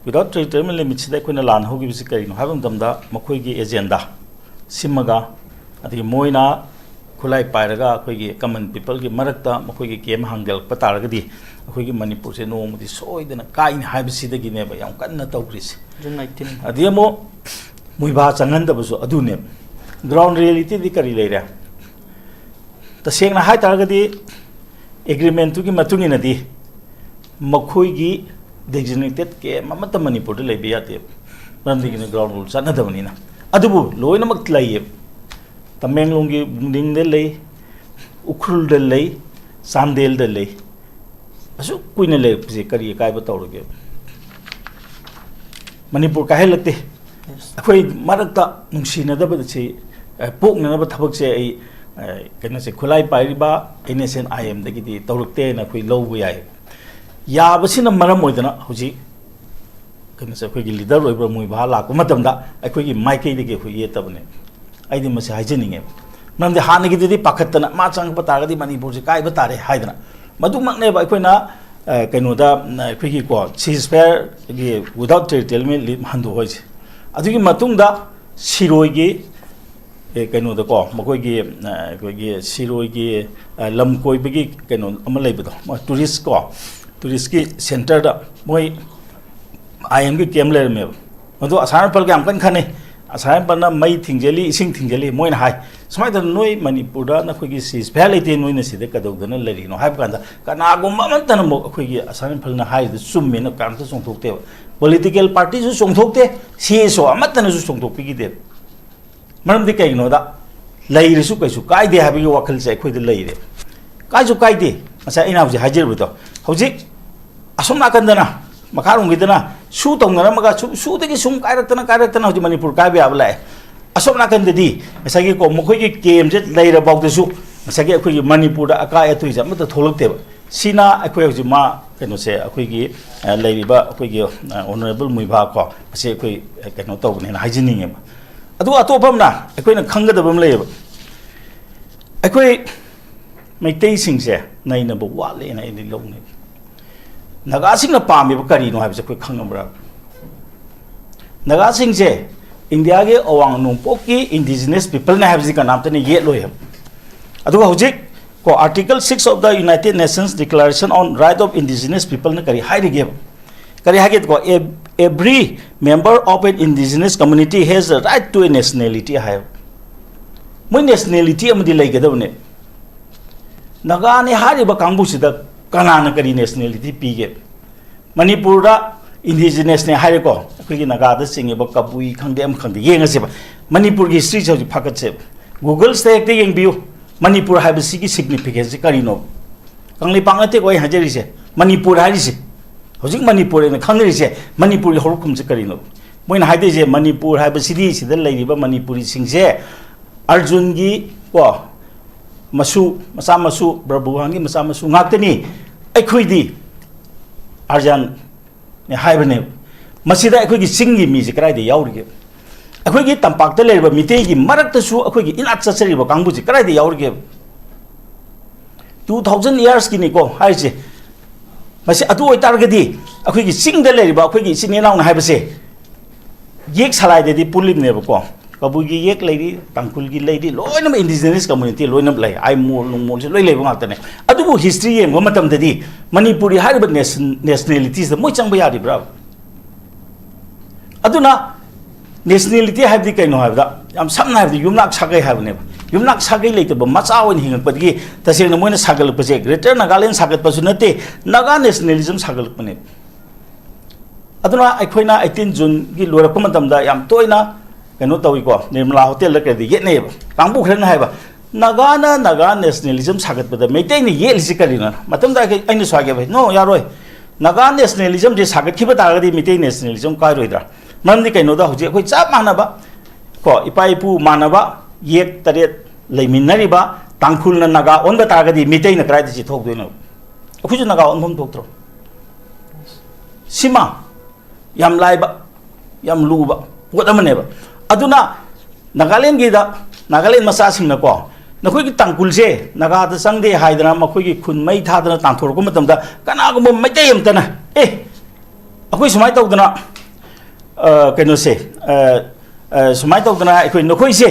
Without territorial limitꯁꯤꯗ ꯑꯩꯈꯣꯏꯅ ꯂꯥꯟ ꯍꯧꯈꯤꯕꯁꯤ ꯀꯔꯤꯅꯣ ꯍꯥꯏꯕ ꯃꯇꯝꯗ, ꯃꯈꯣꯏꯒꯤ ꯑꯦꯖꯦꯟꯗꯥ ꯁꯤꯃꯒ, ꯑꯗꯒꯤ ꯃꯣꯏꯅ ꯈꯨꯠꯂꯥꯏ ꯄꯥꯏꯔꯒ ꯑꯩꯈꯣꯏꯒꯤ ꯀꯃꯟ ꯄꯤꯄꯜꯒꯤ ꯃꯔꯛꯇ ꯃꯈꯣꯏꯒꯤ ꯀꯦꯝ ꯍꯥꯡꯖꯜꯂꯛꯄ ꯇꯥꯔꯒꯗꯤ, ꯑꯩꯈꯣꯏꯒꯤ ꯃꯅꯤꯄꯨꯔꯁꯦ ꯅꯣꯡꯃꯗꯤ ꯁꯣꯏꯗꯅ ꯀꯥꯏꯅꯤ ꯍꯥꯏꯕꯁꯤꯗꯒꯤꯅꯦꯕ ꯌꯥꯝ ꯀꯟꯅ ꯇꯧꯈ꯭ꯔꯤꯁꯦ꯫ June eighteen. ꯑꯗꯒꯤ ꯑꯃꯨꯛ ꯃꯨꯏꯚꯥ ꯆꯪꯍꯟꯗꯕꯁꯨ ꯑꯗꯨꯅꯦꯕ꯫ ꯒ꯭ꯔꯥꯎꯟ ꯔꯤꯌꯦꯂꯤꯇꯤꯗꯤ ꯀꯔꯤ ꯂꯩꯔꯦ? ꯇꯁꯦꯡꯅ ꯍꯥꯏ ꯇꯥꯔꯒꯗꯤ, ꯑꯦꯒ꯭ꯔꯤꯃꯦꯟꯇꯨꯒꯤ ꯃꯇꯨꯡ ꯏꯟꯅꯗꯤ ꯃꯈꯣꯏꯒꯤ ꯗꯦꯖꯤꯒꯅꯦꯇꯦꯠ ꯀꯦꯝ ꯑꯃꯠꯇ ꯃꯅꯤꯄꯨꯔꯗ ꯂꯩꯕ ꯌꯥꯗꯦꯕ, ꯃꯔꯝꯗꯤ ꯀꯩꯅꯣ, ꯒ꯭ꯔꯥꯎꯟ ꯔꯨꯜ ꯆꯠꯅꯗꯕꯅꯤꯅ꯫ ꯑꯗꯨꯕꯨ ꯂꯣꯏꯅꯃꯛ ꯂꯩꯌꯦꯕ꯫ ꯇꯃꯦꯡꯂꯣꯡꯒꯤ ꯕꯨꯡꯗꯤꯡꯗ ꯂꯩ, ꯎꯈ꯭ꯔꯨꯜꯗ ꯂꯩ, ꯆꯥꯟꯗꯦꯜꯗ ꯂꯩ꯫ ꯑꯁꯨꯛ ꯀꯨꯏꯅ ꯂꯩꯔꯛꯄꯁꯦ ꯀꯔꯤ ꯑꯀꯥꯏꯕ ꯇꯧꯔꯒꯦ? ꯃꯅꯤꯄꯨꯔ ꯀꯥꯏꯍꯜꯂꯛꯇꯦ꯫ ꯑꯩꯈꯣꯏ ꯃꯔꯛꯇ ꯅꯨꯡꯁꯤꯅꯗꯕꯁꯤ, ꯑ, ꯄꯣꯛꯅꯅꯕ ꯊꯕꯛꯁꯦ ꯑꯩ, ꯑ, ꯀꯩꯅꯣꯁꯦ, ꯈꯨꯠꯂꯥꯏ ꯄꯥꯏꯔꯤꯕ ꯑꯦꯟ ꯑꯦꯁ ꯑꯦꯟ ꯑꯥꯏ ꯑꯦꯝꯗꯒꯤꯗꯤ ꯇꯧꯔꯛꯇꯦꯅ ꯑꯩꯈꯣꯏ ꯂꯧꯕ ꯌꯥꯏ꯫ ꯌꯥꯕꯁꯤꯅ ꯃꯔꯝ ꯑꯣꯏꯗꯅ ꯍꯧꯖꯤꯛ ꯀꯩꯅꯣꯁꯦ, ꯑꯩꯈꯣꯏꯒꯤ ꯂꯤꯗꯔ ꯑꯣꯏꯕ ꯃꯨꯏꯚꯥ ꯂꯥꯛꯄ ꯃꯇꯝꯗ ꯑꯩꯈꯣꯏꯒꯤ ꯃꯥꯏꯀꯩꯗꯒꯤ ꯑꯩꯈꯣꯏ ꯌꯦꯠꯇꯕꯅꯦ꯫ ꯑꯩꯗꯤ ꯃꯁꯤ ꯍꯥꯏꯖꯅꯤꯡꯉꯦꯕ꯫ ꯃꯔꯝꯗꯤ ꯍꯥꯟꯅꯒꯤꯗꯨꯗꯤ ꯄꯥꯈꯠꯇꯅ ꯃꯥ ꯆꯪꯉꯛꯄ ꯇꯥꯔꯒꯗꯤ ꯃꯅꯤꯄꯨꯔꯁꯦ ꯀꯥꯏꯕ ꯇꯥꯔꯦ ꯍꯥꯏꯗꯅ꯫ ꯃꯗꯨꯃꯛꯅꯦꯕ ꯑꯩꯈꯣꯏꯅ, ꯑ, ꯀꯩꯅꯣꯗ, ꯑ, ꯑꯩꯈꯣꯏꯒꯤꯀꯣ, ꯁꯤꯖ ꯐꯥꯌꯔꯒꯤ without territorial limit ꯍꯟꯗꯣꯛꯍꯣꯏꯁꯦ꯫ ꯑꯗꯨꯒꯤ ꯃꯇꯨꯡꯗ ꯁꯤꯔꯣꯏꯒꯤ, ꯑꯦ, ꯀꯩꯅꯣꯗꯀꯣ, ꯃꯈꯣꯏꯒꯤ, ꯑ, ꯑꯩꯈꯣꯏꯒꯤ ꯁꯤꯔꯣꯏꯒꯤ, ꯑ, ꯂꯝ ꯀꯣꯏꯕꯒꯤ ꯀꯩꯅꯣ ꯑꯃ ꯂꯩꯕꯗꯣ, ꯃꯣꯏ ꯇꯨꯔꯤꯁꯀꯣ, ꯇꯨꯔꯤꯁꯀꯤ ꯁꯦꯟꯇꯔꯗ ꯃꯣꯏ ꯑꯥꯏ ꯑꯦꯝꯒꯤ ꯀꯦꯝ ꯂꯩꯔꯝꯃꯦꯕ꯫ ꯃꯗꯨ ꯑꯁꯥꯝ ꯔꯥꯏꯐꯜꯒ ꯌꯥꯝ ꯀꯟꯅ ꯈꯟꯅꯩ꯫ ꯑꯁꯥꯝ ꯔꯥꯏꯐꯜꯅ ꯃꯩ ꯊꯤꯡꯖꯤꯜꯂꯤ, ꯏꯁꯤꯡ ꯊꯤꯡꯖꯤꯜꯂꯤ꯫ ꯃꯣꯏꯅ ꯍꯥꯏ, "ꯁꯨꯃꯥꯏꯅ ꯇꯧꯗꯅ ꯅꯣꯏ ꯃꯅꯤꯄꯨꯔꯗ ꯅꯈꯣꯏꯒꯤ ceasefire ꯂꯩꯇꯦ, ꯅꯣꯏꯅ ꯁꯤꯗ ꯀꯩꯗꯧꯗꯅ ꯂꯩꯔꯤꯅꯣ?" ꯍꯥꯏꯕ ꯀꯥꯟꯗ ꯀꯅꯥꯒꯨꯝꯕ ꯑꯃꯠꯇꯅ ꯑꯃꯨꯛ ꯑꯩꯈꯣꯏꯒꯤ ꯑꯁꯥꯝ ꯔꯥꯏꯐꯜꯅ ꯍꯥꯏꯔꯤꯗꯨ ꯆꯨꯝꯃꯦꯅ ꯀꯅꯥꯝꯇ ꯆꯣꯡꯊꯣꯛꯇꯦꯕ꯫ Political partyꯁꯨ ꯆꯣꯡꯊꯣꯛꯇꯦ, C S O ꯑꯃꯠꯇꯅꯁꯨ ꯆꯣꯡꯊꯣꯛꯄꯤꯈꯤꯗꯦꯕ꯫ ꯃꯔꯝꯗꯤ ꯀꯩꯒꯤꯅꯣꯗ, ꯂꯩꯔꯁꯨ ꯀꯩꯁꯨ ꯀꯥꯏꯗꯦ ꯍꯥꯏꯕꯒꯤ ꯋꯥꯈꯜꯁꯦ ꯑꯩꯈꯣꯏꯗ ꯂꯩꯔꯦ꯫ ꯀꯥꯏꯁꯨ ꯀꯥꯏꯗꯦ꯫ ꯉꯁꯥꯏ ꯑꯩꯅ ꯍꯧꯖꯤꯛ ꯍꯥꯏꯖꯔꯤꯕꯗꯣ, ꯍꯧꯖꯤꯛ ꯑꯁꯣꯝ ꯅꯥꯀꯟꯗꯅ, ꯃꯈꯥꯔꯣꯝꯒꯤꯗꯅ ꯁꯨ ꯇꯧꯅꯔꯝꯃꯒ, ꯁꯨ, ꯁꯨꯗꯒꯤ ꯁꯨꯝ ꯀꯥꯏꯔꯛꯇꯅ, ꯀꯥꯏꯔꯛꯇꯅ ꯍꯧꯖꯤꯛ ꯃꯅꯤꯄꯨꯔ ꯀꯥꯏꯕ ꯌꯥꯕ ꯂꯥꯛꯑꯦ꯫ ꯑꯁꯣꯝ ꯅꯥꯀꯟꯗꯗꯤ ꯉꯁꯥꯏꯒꯤ ꯀꯣ, ꯃꯈꯣꯏꯒꯤ camp ꯁꯦ ꯂꯩꯔꯐꯥꯎꯗꯁꯨ ꯉꯁꯥꯏꯒꯤ ꯑꯩꯈꯣꯏꯒꯤ ꯃꯅꯤꯄꯨꯔꯗ ꯑꯀꯥꯏ ꯑꯇꯣꯏꯁꯦ ꯑꯃꯠꯇ ꯊꯣꯛꯂꯛꯇꯦꯕ꯫ ꯁꯤꯅ ꯑꯩꯈꯣꯏ ꯍꯧꯖꯤꯛ ꯃꯥ ꯀꯩꯅꯣꯁꯦ, ꯑꯩꯈꯣꯏꯒꯤ, ꯑ, ꯂꯩꯔꯤꯕ ꯑꯩꯈꯣꯏꯒꯤ, ꯑ, Honourable ꯃꯨꯏꯚꯥ ꯀꯣ, ꯃꯁꯤ ꯑꯩꯈꯣꯏ, ꯑ, ꯀꯩꯅꯣ ꯇꯧꯕꯅꯦꯅ ꯍꯥꯏꯖꯅꯤꯡꯉꯦꯕ꯫ ꯑꯗꯨꯒ ꯑꯇꯣꯞꯄ ꯑꯃꯅ ꯑꯩꯈꯣꯏꯅ ꯈꯪꯒꯗꯕ ꯑꯃ ꯂꯩꯌꯦꯕ꯫ ꯑꯩꯈꯣꯏ ꯃꯩꯇꯩꯁꯤꯡꯁꯦ ꯅꯩꯅꯕ ꯋꯥꯠꯂꯦꯅ ꯑꯩꯗꯤ ꯂꯧꯅꯩ꯫ ꯅꯥꯒꯥꯁꯤꯡꯅ ꯄꯥꯝꯃꯤꯕ ꯀꯔꯤꯅꯣ ꯍꯥꯏꯕꯁꯦ ꯑꯩꯈꯣꯏ ꯈꯪꯉꯕ꯭ꯔꯥ? ꯅꯥꯒꯥꯁꯤꯡꯁꯦ ꯏꯟꯗꯤꯌꯥꯒꯤ ꯑꯋꯥꯡ ꯅꯣꯡꯄꯣꯛꯀꯤ indigenous people ꯅꯦ ꯍꯥꯏꯕꯁꯤ ꯀꯅꯥꯝꯇꯅ ꯌꯦꯠꯂꯣꯏ ꯍꯥꯏꯕ꯫ ꯑꯗꯨꯒ ꯍꯧꯖꯤꯛ ꯀꯣ, Article six of the United Nations Declaration on Right of Indigenous People ꯅ ꯀꯔꯤ ꯍꯥꯏꯔꯤꯒꯦꯕ? ꯀꯔꯤ ꯍꯥꯏꯒꯦꯀꯣ? "Every member of an indigenous community has a right to a nationality" ꯍꯥꯏꯕ꯫ ꯃꯣꯏ nationality ꯑꯃꯗꯤ ꯂꯩꯒꯗꯕꯅꯦ꯫ ꯅꯥꯒꯥꯅꯦ ꯍꯥꯏꯔꯤꯕ ꯀꯥꯡꯕꯨꯁꯤꯗ ꯀꯅꯥꯅ ꯀꯔꯤ nationality ꯄꯤꯒꯦ? ꯃꯅꯤꯄꯨꯔꯗ indigenous ꯅꯦ ꯍꯥꯏꯔꯦꯀꯣ, ꯑꯩꯈꯣꯏꯒꯤ ꯅꯥꯒꯥꯗ ꯆꯤꯡꯉꯤꯕ ꯀꯕꯨꯏ ꯈꯪꯗꯦ, ꯑꯃ ꯈꯪꯗꯦ, ꯌꯦꯡꯉꯁꯦꯕ꯫ ꯃꯅꯤꯄꯨꯔꯒꯤ history ꯁꯦ ꯍꯧꯖꯤꯛ ꯐꯥꯒꯠꯁꯦꯕ꯫ Google ꯁꯤꯗ ꯍꯦꯛꯇ ꯌꯦꯡꯕꯤꯌꯨ, ꯃꯅꯤꯄꯨꯔ ꯍꯥꯏꯕꯁꯤꯒꯤ significance ꯁꯦ ꯀꯔꯤꯅꯣ? ꯀꯪꯂꯩꯄꯥꯛ ꯅꯠꯇꯦꯀꯣ ꯑꯩ ꯍꯥꯏꯖꯔꯤꯁꯦ, ꯃꯅꯤꯄꯨꯔ ꯍꯥꯏꯔꯤꯁꯦ꯫ ꯍꯧꯖꯤꯛ ꯃꯅꯤꯄꯨꯔ ꯍꯥꯏꯅ ꯈꯪꯅꯔꯤꯁꯦ, ꯃꯅꯤꯄꯨꯔꯒꯤ ꯍꯧꯔꯛꯐꯝꯁꯦ ꯀꯔꯤꯅꯣ? ꯃꯣꯏꯅ ꯍꯥꯏꯗꯣꯏꯁꯦ, ꯃꯅꯤꯄꯨꯔ ꯍꯥꯏꯕꯁꯤꯗꯤ ꯁꯤꯗ ꯂꯩꯔꯤꯕ ꯃꯅꯤꯄꯨꯔꯤꯁꯤꯡꯁꯦ ꯑꯔꯖꯨꯟꯒꯤ, ꯀꯣ, ꯃꯁꯨ, ꯃꯆꯥ ꯃꯁꯨ, ꯕ꯭ꯔꯚꯨꯒꯥꯟꯒꯤ ꯃꯆꯥ ꯃꯁꯨ ꯉꯥꯛꯇꯅꯤ꯫ ꯑꯩꯈꯣꯏꯗꯤ ꯑꯥꯔꯖꯥꯟꯅꯦ ꯍꯥꯏꯕꯅꯦꯕ꯫ ꯃꯁꯤꯗ ꯑꯩꯈꯣꯏꯒꯤ ꯆꯤꯡꯒꯤ ꯃꯤꯁꯦ ꯀꯗꯥꯏꯗ ꯌꯥꯎꯔꯤꯒꯦ? ꯑꯩꯈꯣꯏꯒꯤ ꯇꯝꯄꯥꯛꯇ ꯂꯩꯔꯤꯕ ꯃꯤꯇꯩꯒꯤ ꯃꯔꯛꯇꯁꯨ ꯑꯩꯈꯣꯏꯒꯤ ꯏꯅꯥꯠ ꯆꯠꯆꯔꯤꯕ ꯀꯥꯡꯕꯨꯁꯦ ꯀꯗꯥꯏꯗ ꯌꯥꯎꯔꯤꯒꯦꯕ? Two thousand years ꯀꯤꯅꯤꯀꯣ ꯍꯥꯏꯔꯤꯁꯦ꯫ ꯃꯁꯤ ꯑꯗꯨ ꯑꯣꯏꯇꯥꯔꯒꯗꯤ ꯑꯩꯈꯣꯏꯒꯤ ꯆꯤꯡꯗ ꯂꯩꯔꯤꯕ ꯑꯩꯈꯣꯏꯒꯤ ꯏꯆꯤꯟ ꯏꯅꯥꯎꯅ ꯍꯥꯏꯕꯁꯦ ꯌꯦꯛ ꯁꯂꯥꯏꯗꯗꯤ ꯄꯨꯜꯂꯤꯕꯅꯦꯕꯀꯣ꯫ ꯀꯕꯨꯏꯒꯤ ꯌꯦꯛ ꯂꯩꯔꯤ, ꯇꯥꯡꯈꯨꯜꯒꯤ ꯂꯩꯔꯤ, ꯂꯣꯏꯅꯃꯛ indigenous community ꯂꯣꯏꯅꯃꯛ ꯂꯩ꯫ ꯑꯥꯏꯃꯣꯜ ꯅꯨꯡꯃꯣꯜꯁꯦ ꯂꯣꯏ ꯂꯩꯕ ꯉꯥꯛꯇꯅꯦ꯫ ꯑꯗꯨꯕꯨ history ꯌꯦꯡꯕ ꯃꯇꯝꯗꯗꯤ ꯃꯅꯤꯄꯨꯔꯤ ꯍꯥꯏꯔꯤꯕ nation, nationality ꯁꯤꯗ ꯃꯣꯏ ꯆꯪꯕ ꯌꯥꯔꯤꯕ꯭ꯔꯥ? ꯑꯗꯨꯅ nationality ꯍꯥꯏꯕꯗꯤ ꯀꯩꯅꯣ ꯍꯥꯏꯕꯗ, ꯌꯥꯝ ꯁꯝꯅ ꯍꯥꯏꯕꯗ ꯌꯨꯝꯅꯥꯛ ꯁꯥꯒꯩ ꯍꯥꯏꯕꯅꯦꯕ꯫ ꯌꯨꯝꯅꯥꯛ ꯁꯥꯒꯩ ꯂꯩꯇꯕ ꯃꯆꯥ ꯑꯣꯏꯅ ꯍꯤꯡꯉꯛꯄꯗꯒꯤ ꯇꯁꯦꯡꯅ ꯃꯣꯏꯅ ꯁꯥꯒꯠꯂꯛꯄꯁꯦ Greater Nagaland ꯁꯥꯒꯠꯄꯁꯨ ꯅꯠꯇꯦ, Naga nationalism ꯁꯥꯒꯠꯂꯛꯄꯅꯦꯕ꯫ ꯑꯗꯨꯅ ꯑꯩꯈꯣꯏꯅ eighteen Juneꯒꯤ ꯂꯣꯏꯔꯛꯄ ꯃꯇꯝꯗ ꯌꯥꯝ ꯇꯣꯏꯅ ꯀꯩꯅꯣ ꯇꯧꯏꯀꯣ, ꯅꯤꯔꯃꯂꯥ ꯍꯣꯇꯦꯜꯗ ꯀꯩꯗ ꯌꯦꯠꯅꯩꯌꯦꯕ꯫ ꯀꯥꯡꯕꯨ ꯈꯔꯅ ꯍꯥꯏꯕ, "ꯅꯥꯒꯥꯅ ꯅꯥꯒꯥ nationalism ꯁꯥꯒꯠꯄꯗ ꯃꯩꯇꯩꯅ ꯌꯦꯠꯂꯤꯁꯤ ꯀꯔꯤꯅꯣ?" ꯃꯇꯝꯗ ꯑꯩ-, ꯑꯩꯅꯁꯨ ꯍꯥꯏꯒꯦꯕ, "No, ꯌꯥꯔꯣꯏ꯫ ꯅꯥꯒꯥ nationalismꯁꯦ ꯁꯥꯒꯠꯈꯤꯕ ꯇꯥꯔꯒꯗꯤ ꯃꯩꯇꯩ nationalism ꯀꯥꯏꯔꯣꯏꯗ꯭ꯔꯥ?" ꯃꯔꯝꯗꯤ ꯀꯩꯅꯣꯗ ꯍꯧꯖꯤꯛ ꯑꯩꯈꯣꯏ ꯆꯞ ꯃꯥꯟꯅꯕ, ꯀꯣ, ꯏꯄꯥ ꯏꯄꯨ ꯃꯥꯟꯅꯕ, ꯌꯦꯛ ꯇꯔꯦꯠ ꯂꯩꯃꯤꯟꯅꯔꯤꯕ ꯇꯥꯡꯈꯨꯜꯅ ꯅꯥꯒꯥ ꯑꯣꯟꯕ ꯇꯥꯔꯒꯗꯤ ꯃꯩꯇꯩꯅ ꯀꯗꯥꯏꯗ ꯆꯤꯊꯣꯛꯇꯣꯏꯅꯣ? ꯑꯩꯈꯣꯏꯁꯨ ꯅꯥꯒꯥ ꯑꯣꯟꯐꯝ ꯊꯣꯛꯇ꯭ꯔꯣ? ꯁꯤꯃ ꯌꯥꯝ ꯂꯥꯏꯕ, ꯌꯥꯝ ꯂꯨꯕ ꯄꯣꯠ ꯑꯃꯅꯦꯕ꯫ ꯑꯗꯨꯅ ꯅꯥꯒꯥꯂꯦꯟꯒꯤꯗ, ꯅꯥꯒꯥꯂꯦꯟ ꯃꯆꯥꯁꯤꯡꯅꯀꯣ, "ꯅꯈꯣꯏꯒꯤ ꯇꯥꯡꯀꯨꯜꯁꯦ ꯅꯥꯒꯥꯗ ꯆꯪꯗꯦ" ꯍꯥꯏꯗꯅ ꯃꯈꯣꯏꯒꯤ ꯈꯨꯟ ꯃꯩ ꯊꯥꯗꯅ ꯇꯥꯟꯊꯣꯔꯛꯄ ꯃꯇꯝꯗ, ꯀꯅꯥꯒꯨꯝꯕ ꯃꯩꯇꯩ ꯑꯃꯇꯅ, "ꯑꯦ, ꯑꯩꯈꯣꯏ ꯁꯨꯃꯥꯏꯅ ꯇꯧꯗꯅ, ꯑ, ꯀꯩꯅꯣꯁꯦ, ꯑ, ꯑ, ꯁꯨꯃꯥꯏꯅ ꯇꯧꯗꯅ ꯑꯩꯈꯣꯏ, ꯅꯈꯣꯏꯁꯦ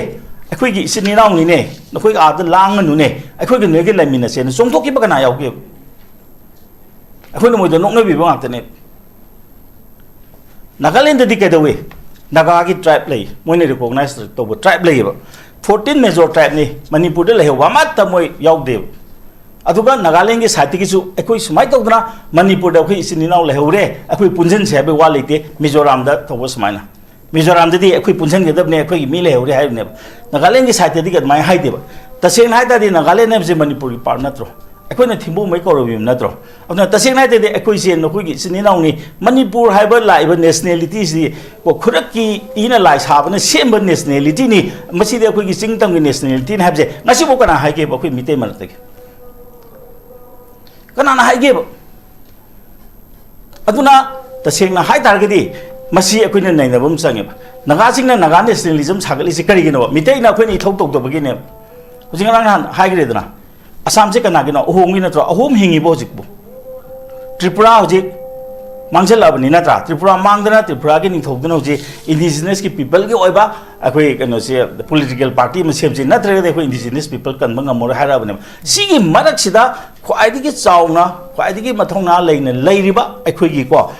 ꯑꯩꯈꯣꯏꯒꯤ ꯏꯆꯤꯟ ꯏꯅꯥꯎꯅꯤꯅꯦ, ꯅꯈꯣꯏ ꯑꯥꯗ ꯂꯥꯡꯒꯅꯨꯅꯦ, ꯑꯩꯈꯣꯏꯒ ꯅꯣꯏꯒ ꯂꯩꯃꯤꯟꯅꯁꯦꯅ" ꯆꯣꯡꯊꯣꯛꯈꯤꯕ ꯀꯅꯥ ꯌꯥꯎꯒꯦꯕ? ꯑꯩꯈꯣꯏꯅ ꯃꯣꯏꯗ ꯅꯣꯛꯅꯕꯤꯕ ꯉꯥꯛꯇꯅꯦ꯫ ꯅꯥꯒꯥꯂꯦꯟꯗꯗꯤ ꯀꯩꯗꯧꯏ? ꯅꯥꯒꯥꯒꯤ tribe ꯂꯩ, ꯃꯣꯏꯅ recognize ꯇꯧꯕ tribe ꯂꯩꯌꯦꯕ꯫ Fourteen major tribeꯅꯤ, ꯃꯅꯤꯄꯨꯔꯗ ꯂꯩꯍꯧꯕ ꯑꯃꯠꯇ ꯃꯣꯏ ꯌꯥꯎꯗꯦꯕ꯫ ꯑꯗꯨꯒ ꯅꯥꯒꯥꯂꯦꯟꯒꯤ sideꯇꯒꯤꯁꯨ ꯑꯩꯈꯣꯏ ꯁꯨꯃꯥꯏꯅ ꯇꯧꯗꯅ ꯃꯅꯤꯄꯨꯔꯗ ꯑꯩꯈꯣꯏ ꯏꯆꯤꯟ ꯏꯅꯥꯎ ꯂꯩꯍꯧꯔꯦ, ꯑꯩꯈꯣꯏ ꯄꯨꯟꯁꯤꯟꯁꯦ ꯍꯥꯏꯕꯒꯤ ꯋꯥ ꯂꯩꯇꯦ꯫ ꯃꯤꯖꯣꯔꯥꯝꯗ ꯇꯧꯕ ꯁꯨꯃꯥꯏꯅ, ꯃꯤꯖꯣꯔꯥꯝꯗꯗꯤ ꯑꯩꯈꯣꯏ ꯄꯨꯟꯁꯤꯟꯒꯗꯕꯅꯦ, ꯑꯩꯈꯣꯏꯒꯤ ꯃꯤ ꯂꯩꯍꯧꯔꯦ ꯍꯥꯏꯔꯤꯕꯅꯦꯕ꯫ ꯅꯥꯒꯥꯂꯦꯟꯒꯤ sideꯇꯗꯤ ꯑꯗꯨꯃꯥꯏꯅ ꯍꯥꯏꯗꯦꯕ꯫ ꯇꯁꯦꯡꯅ ꯍꯥꯏ ꯇꯥꯔꯗꯤ ꯅꯥꯒꯥꯂꯦꯟ ꯍꯥꯏꯕꯁꯦ ꯃꯅꯤꯄꯨꯔꯒꯤ part ꯅꯠꯇ꯭ꯔꯣ? ꯑꯩꯈꯣꯏꯅ ꯊꯤꯡꯕꯨꯃꯩ ꯀꯧꯔꯨꯕꯤꯕ ꯅꯠꯇ꯭ꯔꯣ? ꯑꯗꯨꯅ ꯇꯁꯦꯡꯅ ꯍꯥꯏ ꯇꯥꯔꯗꯤ ꯑꯩꯈꯣꯏꯁꯦ ꯅꯈꯣꯏꯒꯤ ꯏꯆꯤꯟ ꯏꯅꯥꯎꯅꯤ꯫ ꯃꯅꯤꯄꯨꯔ ꯍꯥꯏꯕ ꯂꯥꯛꯏꯕ nationalityꯁꯤ ꯀꯣ, ꯈꯨꯔꯛꯀꯤ ꯏꯅ ꯂꯥꯏ ꯁꯥꯕꯅ ꯁꯦꯝꯕ nationalityꯅꯤ꯫ ꯃꯁꯤꯗꯤ ꯑꯩꯈꯣꯏꯒꯤ ꯆꯤꯡ ꯇꯝꯒꯤ nationalityꯅꯤ ꯍꯥꯏꯕꯁꯦ ꯉꯁꯤꯐꯥꯎ ꯀꯅꯥ ꯍꯥꯏꯒꯦꯕ ꯑꯩꯈꯣꯏ ꯃꯤꯇꯩ ꯃꯔꯛꯇꯒꯤ? ꯀꯅꯥꯅ ꯍꯥꯏꯒꯦꯕ? ꯑꯗꯨꯅ ꯇꯁꯦꯡꯅ ꯍꯥꯏ ꯇꯥꯔꯒꯗꯤ ꯃꯁꯤ ꯑꯩꯈꯣꯏꯅ ꯅꯩꯅꯕ ꯑꯃ ꯆꯪꯉꯦꯕ꯫ ꯅꯥꯒꯥꯁꯤꯡꯅ ꯅꯥꯒꯥ nationalism ꯁꯥꯒꯠꯂꯤꯁꯤ ꯀꯔꯤꯒꯤꯅꯣꯕ? ꯃꯤꯇꯩꯅ ꯑꯩꯈꯣꯏꯅ ꯏꯊꯧ ꯇꯧꯗꯕꯒꯤꯅꯦꯕ꯫ ꯍꯧꯖꯤꯛ ꯉꯔꯥꯡ ꯅꯍꯥꯟ ꯍꯥꯏꯈ꯭ꯔꯦꯗꯅ, ꯑꯁꯥꯝꯁꯦ ꯀꯅꯥꯒꯤꯅꯣ? ꯑꯍꯣꯝꯒꯤ ꯅꯠꯇ꯭ꯔꯣ? ꯑꯍꯣꯝ ꯍꯤꯡꯉꯤꯕꯣ ꯍꯧꯖꯤꯛꯄꯨ? ꯇ꯭ꯔꯤꯄꯨꯔꯥ ꯍꯧꯖꯤꯛ ꯃꯥꯡꯁꯤꯜꯂꯛꯑꯕꯅꯤ ꯅꯠꯇ꯭ꯔꯥ? ꯇ꯭ꯔꯤꯄꯨꯔꯥ ꯃꯥꯡꯗꯅ ꯇ꯭ꯔꯤꯄꯨꯔꯥꯒꯤ ꯅꯤꯡꯊꯧꯗꯨꯅ ꯍꯧꯖꯤꯛ indigenousꯀꯤ peopleꯒꯤ ꯑꯣꯏꯕ ꯑꯩꯈꯣꯏ ꯀꯩꯅꯣꯁꯦ, political party ꯑꯃ ꯁꯦꯝꯁꯤ, ꯅꯠꯇ꯭ꯔꯒꯗꯤ ꯑꯩꯈꯣꯏ indigenous people ꯀꯟꯕ ꯉꯝꯃꯔꯣꯏ ꯍꯥꯏꯔꯛꯑꯕꯅꯦꯕ꯫ ꯁꯤꯒꯤ ꯃꯔꯛꯁꯤꯗ ꯈ꯭ꯋꯥꯏꯗꯒꯤ ꯆꯥꯎꯅ, ꯈ꯭ꯋꯥꯏꯗꯒꯤ ꯃꯊꯧꯅꯥ ꯂꯩꯅ ꯂꯩꯔꯤꯕ ꯑꯩꯈꯣꯏꯒꯤꯀꯣ,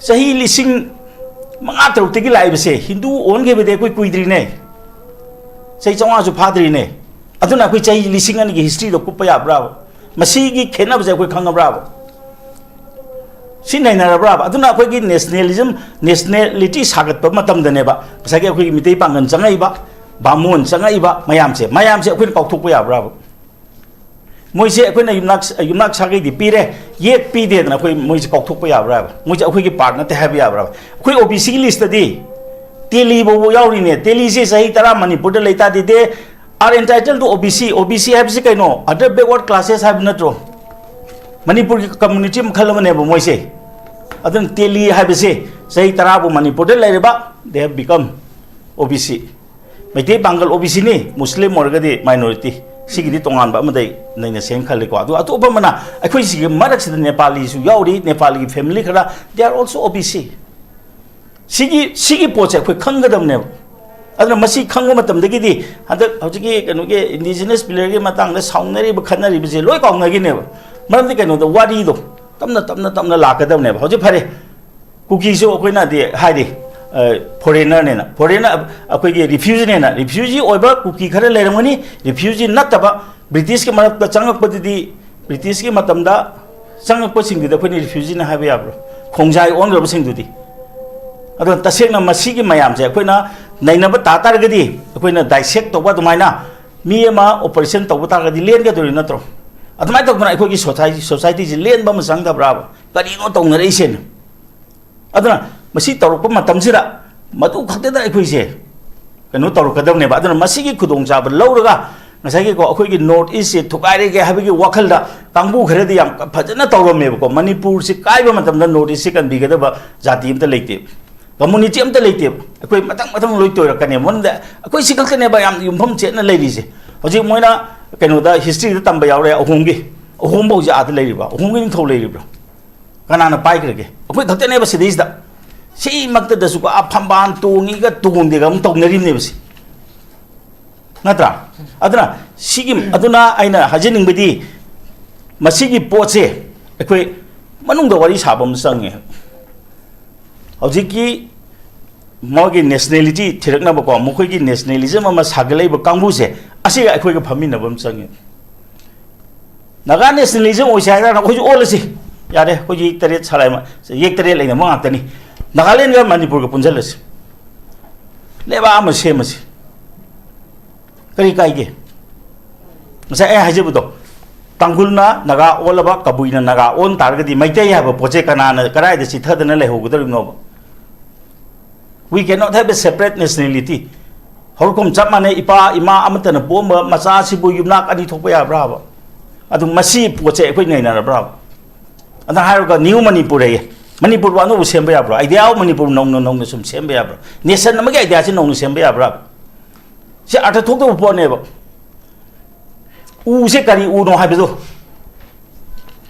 ꯆꯍꯤ ꯂꯤꯁꯤꯡ ꯃꯉꯥ ꯇꯔꯨꯛꯇꯒꯤ ꯂꯥꯛꯏꯕꯁꯦ ꯍꯤꯟꯗꯨ ꯑꯣꯟꯈꯤꯕꯗꯤ ꯑꯩꯈꯣꯏ ꯀꯨꯏꯗ꯭ꯔꯤꯅꯦ, ꯆꯍꯤ ꯆꯥꯝꯃꯉꯥꯁꯨ ꯐꯥꯗ꯭ꯔꯤꯅꯦ꯫ ꯑꯗꯨꯅ ꯑꯩꯈꯣꯏ ꯆꯍꯤ ꯂꯤꯁꯤꯡ ꯑꯅꯤꯒꯤ ꯍꯤꯁꯇ꯭ꯔꯤꯗꯣ ꯀꯨꯞꯄ ꯌꯥꯕ꯭ꯔꯥꯕ? ꯃꯁꯤꯒꯤ ꯈꯦꯠꯅꯕꯁꯦ ꯑꯩꯈꯣꯏ ꯈꯪꯉꯕ꯭ꯔꯥꯕ? ꯁꯤ ꯅꯩꯅꯔꯕ꯭ꯔꯥꯕ? ꯑꯗꯨꯅ ꯑꯩꯈꯣꯏꯒꯤ ꯅꯦꯁꯅꯦꯂꯤꯖꯝ, ꯅꯦꯁꯅꯦꯂꯤꯇꯤ ꯁꯥꯒꯠꯄ ꯃꯇꯝꯗꯅꯦꯕ ꯉꯁꯥꯏꯒꯤ ꯑꯩꯈꯣꯏꯒꯤ ꯃꯤꯇꯩ ꯄꯥꯡꯒꯜ ꯆꯪꯉꯛꯏꯕ, ꯕꯥꯃꯣꯟ ꯆꯪꯉꯛꯏꯕ ꯃꯌꯥꯝꯁꯦ, ꯃꯌꯥꯝꯁꯦ ꯑꯩꯈꯣꯏꯅ ꯀꯥꯎꯊꯣꯛꯄ ꯌꯥꯕ꯭ꯔꯥꯕ? ꯃꯣꯏꯁꯦ ꯑꯩꯈꯣꯏꯅ ꯌꯨꯝꯅꯥꯛ, ꯌꯨꯝꯅꯥꯛ ꯁꯥꯒꯩꯗꯤ ꯄꯤꯔꯦ, ꯌꯦꯠ ꯄꯤꯗꯦꯗꯅ ꯑꯩꯈꯣꯏ ꯃꯣꯏꯁꯦ ꯀꯥꯎꯊꯣꯛꯄ ꯌꯥꯕ꯭ꯔꯥꯕ? ꯃꯣꯏꯁꯦ ꯑꯩꯈꯣꯏꯒꯤ ꯄꯥꯔꯠ ꯅꯠꯇꯦ ꯍꯥꯏꯕ ꯌꯥꯕ꯭ꯔꯥꯕ? ꯑꯩꯈꯣꯏ ꯑꯣ ꯕꯤ ꯁꯤꯒꯤ ꯂꯤꯁꯇꯗꯤ ꯇꯦꯂꯤ ꯐꯥꯎꯕ ꯌꯥꯎꯔꯤꯅꯦ꯫ ꯇꯦꯂꯤꯁꯦ ꯆꯍꯤ ꯇꯔꯥ ꯃꯅꯤꯄꯨꯔꯗ ꯂꯩ ꯇꯥꯔꯗꯤ, they are entitled to ꯑꯣ ꯕꯤ ꯁꯤ꯫ ꯑꯣ ꯕꯤ ꯁꯤ ꯍꯥꯏꯕꯁꯤ ꯀꯩꯅꯣ? Other backward classes ꯍꯥꯏꯕ ꯅꯠꯇ꯭ꯔꯣ? ꯃꯅꯤꯄꯨꯔꯒꯤ ꯀꯝꯃ꯭ꯌꯨꯅꯤꯇꯤ ꯃꯈꯜ ꯑꯃꯅꯦꯕ ꯃꯣꯏꯁꯦ꯫ ꯑꯗꯨꯅ ꯇꯦꯂꯤ ꯍꯥꯏꯕꯁꯦ ꯆꯍꯤ ꯇꯔꯥꯕꯨ ꯃꯅꯤꯄꯨꯔꯗ ꯂꯩꯔꯕ, they have become ꯑꯣ ꯕꯤ ꯁꯤ꯫ ꯃꯩꯇꯩ ꯄꯥꯡꯒꯜ ꯑꯣ ꯕꯤ ꯁꯤꯅꯤ, ꯃꯨꯁꯂꯤꯝ ꯑꯣꯏꯔꯒꯗꯤ ꯃꯥꯏꯅꯣꯔꯤꯇꯤ꯫ ꯁꯤꯒꯤꯗꯤ ꯇꯣꯉꯥꯟꯕ ꯑꯃꯗ ꯑꯩ ꯅꯩꯅꯁꯦꯅ ꯈꯜꯂꯤꯀꯣ꯫ ꯑꯗꯨ ꯑꯇꯣꯞꯄ ꯑꯃꯅ ꯑꯩꯈꯣꯏ ꯁꯤꯒꯤ ꯃꯔꯛꯁꯤꯗ ꯅꯦꯄꯥꯂꯤꯁꯨ ꯌꯥꯎꯔꯤ, ꯅꯦꯄꯥꯂꯤꯒꯤ ꯐꯦꯃꯤꯂꯤ ꯈꯔ, they are also ꯑꯣ ꯕꯤ ꯁꯤ꯫ ꯁꯤꯒꯤ, ꯁꯤꯒꯤ ꯄꯣꯠꯁꯦ ꯑꯩꯈꯣꯏ ꯈꯪꯒꯗꯕꯅꯦꯕ꯫ ꯑꯗꯨꯅ ꯃꯁꯤ ꯈꯪꯕ ꯃꯇꯝꯗꯒꯤꯗꯤ ꯍꯟꯗꯛ ꯍꯧꯖꯤꯛꯀꯤ ꯀꯩꯅꯣꯒꯤ ꯏꯟꯗꯤꯖꯤꯅꯁ ꯄꯤꯂꯔꯒꯤ ꯃꯇꯥꯡꯗ ꯁꯥꯎꯅꯔꯤꯕ, ꯈꯠꯅꯔꯤꯕꯁꯦ ꯂꯣꯏ ꯀꯥꯎꯅꯈꯤꯅꯦꯕ꯫ ꯃꯔꯝꯗꯤ ꯀꯩꯅꯣꯗ ꯋꯥꯔꯤꯗꯣ ꯇꯞꯅ, ꯇꯞꯅ, ꯇꯞꯅ ꯂꯥꯛꯀꯗꯕꯅꯦꯕ꯫ ꯍꯧꯖꯤꯛ ꯐꯔꯦ, ꯀꯨꯀꯤꯁꯨ ꯑꯩꯈꯣꯏꯅꯗꯤ ꯍꯥꯏꯔꯤ, ꯐꯣꯔꯦꯅꯔꯅꯦꯅ, ꯐꯣꯔꯦꯅꯔ, ꯑꯩꯈꯣꯏꯒꯤ ꯔꯤꯐ꯭ꯌꯨꯖꯤꯅꯦꯅ꯫ ꯔꯤꯐ꯭ꯌꯨꯖꯤ ꯑꯣꯏꯕ ꯀꯨꯀꯤ ꯈꯔ ꯂꯩꯔꯝꯒꯅꯤ, ꯔꯤꯐ꯭ꯌꯨꯖꯤ ꯅꯠꯇꯕ ꯕ꯭ꯔꯤꯇꯤꯁꯀꯤ ꯃꯔꯛꯇ ꯆꯪꯉꯛꯄꯗꯨꯗꯤ, ꯕ꯭ꯔꯤꯇꯤꯁꯀꯤ ꯃꯇꯝꯗ ꯆꯪꯉꯛꯄꯁꯤꯡꯗꯨꯗꯤ ꯑꯩꯈꯣꯏꯅ ꯔꯤꯐ꯭ꯌꯨꯖꯤꯅ ꯍꯥꯏꯕ ꯌꯥꯕ꯭ꯔꯣ? ꯈꯣꯡꯖꯥꯏ ꯑꯣꯟꯈ꯭ꯔꯕꯁꯤꯡꯗꯨꯗꯤ꯫ ꯑꯗꯣ ꯇꯁꯦꯡꯅ ꯃꯁꯤꯒꯤ ꯃꯌꯥꯝꯁꯦ ꯑꯩꯈꯣꯏꯅ ꯅꯩꯅꯕ ꯇꯥ ꯇꯥꯔꯒꯗꯤ, ꯑꯩꯈꯣꯏꯅ ꯗꯥꯏꯁꯦꯛ ꯇꯧꯕ ꯑꯗꯨꯃꯥꯏꯅ ꯃꯤ ꯑꯃ ꯑꯣꯄꯔꯦꯁꯟ ꯇꯧꯕ ꯇꯥꯔꯒꯗꯤ ꯂꯦꯟꯒꯗꯣꯔꯤ ꯅꯠꯇ꯭ꯔꯣ? ꯑꯗꯨꯃꯥꯏꯅ ꯇꯧꯗꯅ ꯑꯩꯈꯣꯏꯒꯤ ꯁꯣꯁꯥꯏ-, ꯁꯣꯁꯥꯏꯇꯤꯁꯤ ꯂꯦꯟꯕ ꯑꯃ ꯆꯪꯗꯕ꯭ꯔꯥꯕ? ꯀꯔꯤꯅꯣ ꯇꯧꯅꯔꯛꯏꯁꯦꯅ? ꯑꯗꯨꯅ ꯃꯁꯤ ꯇꯧꯔꯛꯄ ꯃꯇꯝꯁꯤꯗ ꯃꯗꯨ ꯈꯛꯇꯗ ꯑꯩꯈꯣꯏꯁꯦ ꯀꯩꯅꯣ ꯇꯧꯔꯛꯀꯗꯕꯅꯦꯕ꯫ ꯑꯗꯨꯅ ꯃꯁꯤꯒꯤ ꯈꯨꯗꯣꯡꯆꯥꯕ ꯂꯧꯔꯒ ꯉꯁꯥꯏꯒꯤꯀꯣ, ꯑꯩꯈꯣꯏꯒꯤ ꯅꯣꯔꯠ ꯏꯁꯁꯦ ꯊꯨꯒꯥꯏꯔꯒꯦ ꯍꯥꯏꯕꯒꯤ ꯋꯥꯈꯜꯗ ꯀꯥꯡꯕꯨ ꯈꯔꯗꯤ ꯌꯥꯝ ꯐꯖꯅ ꯇꯧꯔꯝꯃꯦꯕꯀꯣ꯫ ꯃꯅꯤꯄꯨꯔꯁꯤ ꯀꯥꯏꯕ ꯃꯇꯝꯗ ꯅꯣꯔꯠ ꯏꯁꯁꯤ ꯀꯟꯕꯤꯒꯗꯕ ꯖꯥꯇꯤ ꯑꯝꯇ ꯂꯩꯇꯦ, ꯀꯝꯃꯨꯅꯤꯇꯤ ꯑꯝꯇ ꯂꯩꯇꯦꯕ꯫ ꯑꯩꯈꯣꯏ ꯃꯊꯪ ꯃꯊꯪ ꯂꯣꯏ ꯇꯣꯏꯔꯛꯀꯅꯦꯕ꯫ ꯃꯔꯝꯗꯤ ꯑꯩꯈꯣꯏ ꯁꯤ ꯈꯛꯇꯅꯦꯕ ꯌꯥꯝ ꯌꯨꯝꯐꯝ ꯆꯦꯠꯅ ꯂꯩꯔꯤꯁꯦ꯫ ꯍꯧꯖꯤꯛ ꯃꯣꯏꯅ ꯀꯩꯅꯣꯗ ꯍꯤꯁꯇ꯭ꯔꯤꯗ ꯇꯝꯕ ꯌꯥꯎꯔꯦ, ꯑꯍꯣꯝꯒꯤ, ꯑꯍꯣꯝꯕ ꯍꯧꯖꯤꯛ ꯑꯥꯗ ꯂꯩꯔꯤꯕ꯭ꯔꯣ? ꯑꯍꯣꯝꯒꯤ ꯅꯤꯡꯊꯧ ꯂꯩꯔꯤꯕ꯭ꯔꯣ? ꯀꯅꯥꯅ ꯄꯥꯏꯈ꯭ꯔꯒꯦ? ꯑꯩꯈꯣꯏ ꯈꯛꯇꯅꯦꯕ ꯁꯤꯗꯩꯁꯤꯗ꯫ ꯁꯤꯃꯛꯇꯗꯁꯨꯀꯣ, ꯑꯥ ꯐꯝꯕꯥꯜ ꯇꯣꯡꯉꯤꯒ ꯇꯣꯡꯗꯦꯒ ꯑꯃꯨꯛ ꯇꯧꯅꯔꯤꯕꯅꯦꯕ ꯁꯤ꯫ ꯅꯠꯇ꯭ꯔꯥ? ꯑꯗꯨꯅ ꯁꯤꯒꯤ, ꯑꯗꯨꯅ ꯑꯩꯅ ꯍꯥꯏꯖꯅꯤꯡꯕꯗꯤ, ꯃꯁꯤꯒꯤ ꯄꯣꯠꯁꯦ ꯑꯩꯈꯣꯏ ꯃꯅꯨꯡꯗ ꯋꯥꯔꯤ ꯁꯥꯕ ꯑꯃ ꯆꯪꯉꯦ꯫ ꯍꯧꯖꯤꯛꯀꯤ ꯃꯣꯏꯒꯤ ꯅꯦꯁꯅꯦꯂꯤꯇꯤ ꯊꯤꯔꯛꯅꯕꯀꯣ, ꯃꯈꯣꯏꯒꯤ ꯅꯦꯁꯅꯦꯂꯤꯖꯝ ꯑꯃ ꯁꯥꯒꯠꯂꯛꯏꯕ ꯀꯥꯡꯕꯨꯁꯦ, ꯑꯁꯤꯒ ꯑꯩꯈꯣꯏꯒ ꯐꯝꯃꯤꯟꯅꯕ ꯑꯃ ꯆꯪꯉꯦ꯫ ꯅꯥꯒꯥ ꯅꯦꯁꯅꯦꯂꯤꯖꯝ ꯑꯣꯏꯁꯦ ꯍꯥꯏꯔꯒꯅ ꯑꯩꯈꯣꯏꯁꯨ ꯑꯣꯜꯂꯁꯤ꯫ ꯌꯥꯔꯦ, ꯑꯩꯈꯣꯏꯁꯨ ꯌꯦꯛ ꯇꯔꯦꯠ ꯁꯥꯂꯥꯏ ꯃ-, ꯌꯦꯛ ꯇꯔꯦꯠ ꯂꯩꯅꯕ ꯉꯥꯛꯇꯅꯤ꯫ ꯅꯥꯒꯥꯂꯦꯟꯒ ꯃꯅꯤꯄꯨꯔꯒ ꯄꯨꯟꯁꯤꯜꯂꯁꯤ, ꯂꯩꯕꯥꯛ ꯑꯃ ꯁꯦꯝꯃꯁꯤ꯫ ꯀꯔꯤ ꯀꯥꯏꯒꯦ? ꯉꯁꯥꯏ ꯑꯩ ꯍꯥꯏꯖꯕꯗꯣ, ꯇꯥꯡꯈꯨꯜꯅ ꯅꯥꯒꯥ ꯑꯣꯜꯂꯕ, ꯀꯕꯨꯏꯅ ꯅꯥꯒꯥ ꯑꯣꯟ ꯇꯥꯔꯒꯗꯤ ꯃꯩꯇꯩ ꯍꯥꯏꯕ ꯄꯣꯠꯁꯦ ꯀꯅꯥꯅ ꯀꯗꯥꯏꯗ ꯆꯤꯊꯗꯅ ꯂꯩꯍꯧꯒꯗꯧꯔꯤꯕꯅꯣꯕ? We cannot have a separate nationality. ꯍꯧꯔꯛꯐꯝ ꯆꯞ ꯃꯥꯟꯅꯩ, ꯏꯄꯥ ꯏꯃꯥ ꯑꯃꯠꯇꯅ ꯄꯣꯛꯑꯝꯕ ꯃꯆꯥꯁꯤꯕꯨ ꯌꯨꯝꯅꯥꯛ ꯑꯅꯤ ꯊꯣꯛꯄ ꯌꯥꯕ꯭ꯔꯥꯕ? ꯑꯗꯨ ꯃꯁꯤ ꯄꯣꯠꯁꯦ ꯑꯩꯈꯣꯏ ꯅꯩꯅꯔꯕ꯭ꯔꯥꯕ? ꯑꯗ ꯍꯥꯏꯔꯒ ꯅ꯭ꯌꯨ ꯃꯅꯤꯄꯨꯔ ꯍꯥꯏꯌꯦ꯫ ꯃꯅꯤꯄꯨꯔꯕꯨ ꯑꯅꯧꯕ ꯁꯦꯝꯕ ꯌꯥꯕ꯭ꯔꯣ? ꯑꯥꯏꯗꯤꯌꯥ ꯑꯣꯐ ꯃꯅꯤꯄꯨꯔ ꯅꯧꯅ ꯅꯧꯅ ꯁꯨꯝ ꯁꯦꯝꯕ ꯌꯥꯕ꯭ꯔꯣ? ꯅꯦꯁꯟ ꯑꯃꯒꯤ ꯑꯥꯏꯗꯤꯌꯥꯁꯤ ꯅꯧꯅ ꯁꯦꯝꯕ ꯌꯥꯕ꯭ꯔꯥ? ꯁꯤ ꯑꯥꯔꯊ ꯊꯣꯛꯇꯕ ꯄꯣꯠꯅꯦꯕ꯫ ꯎꯁꯦ ꯀꯔꯤ ꯎꯅꯣ ꯍꯥꯏꯕꯗꯣ,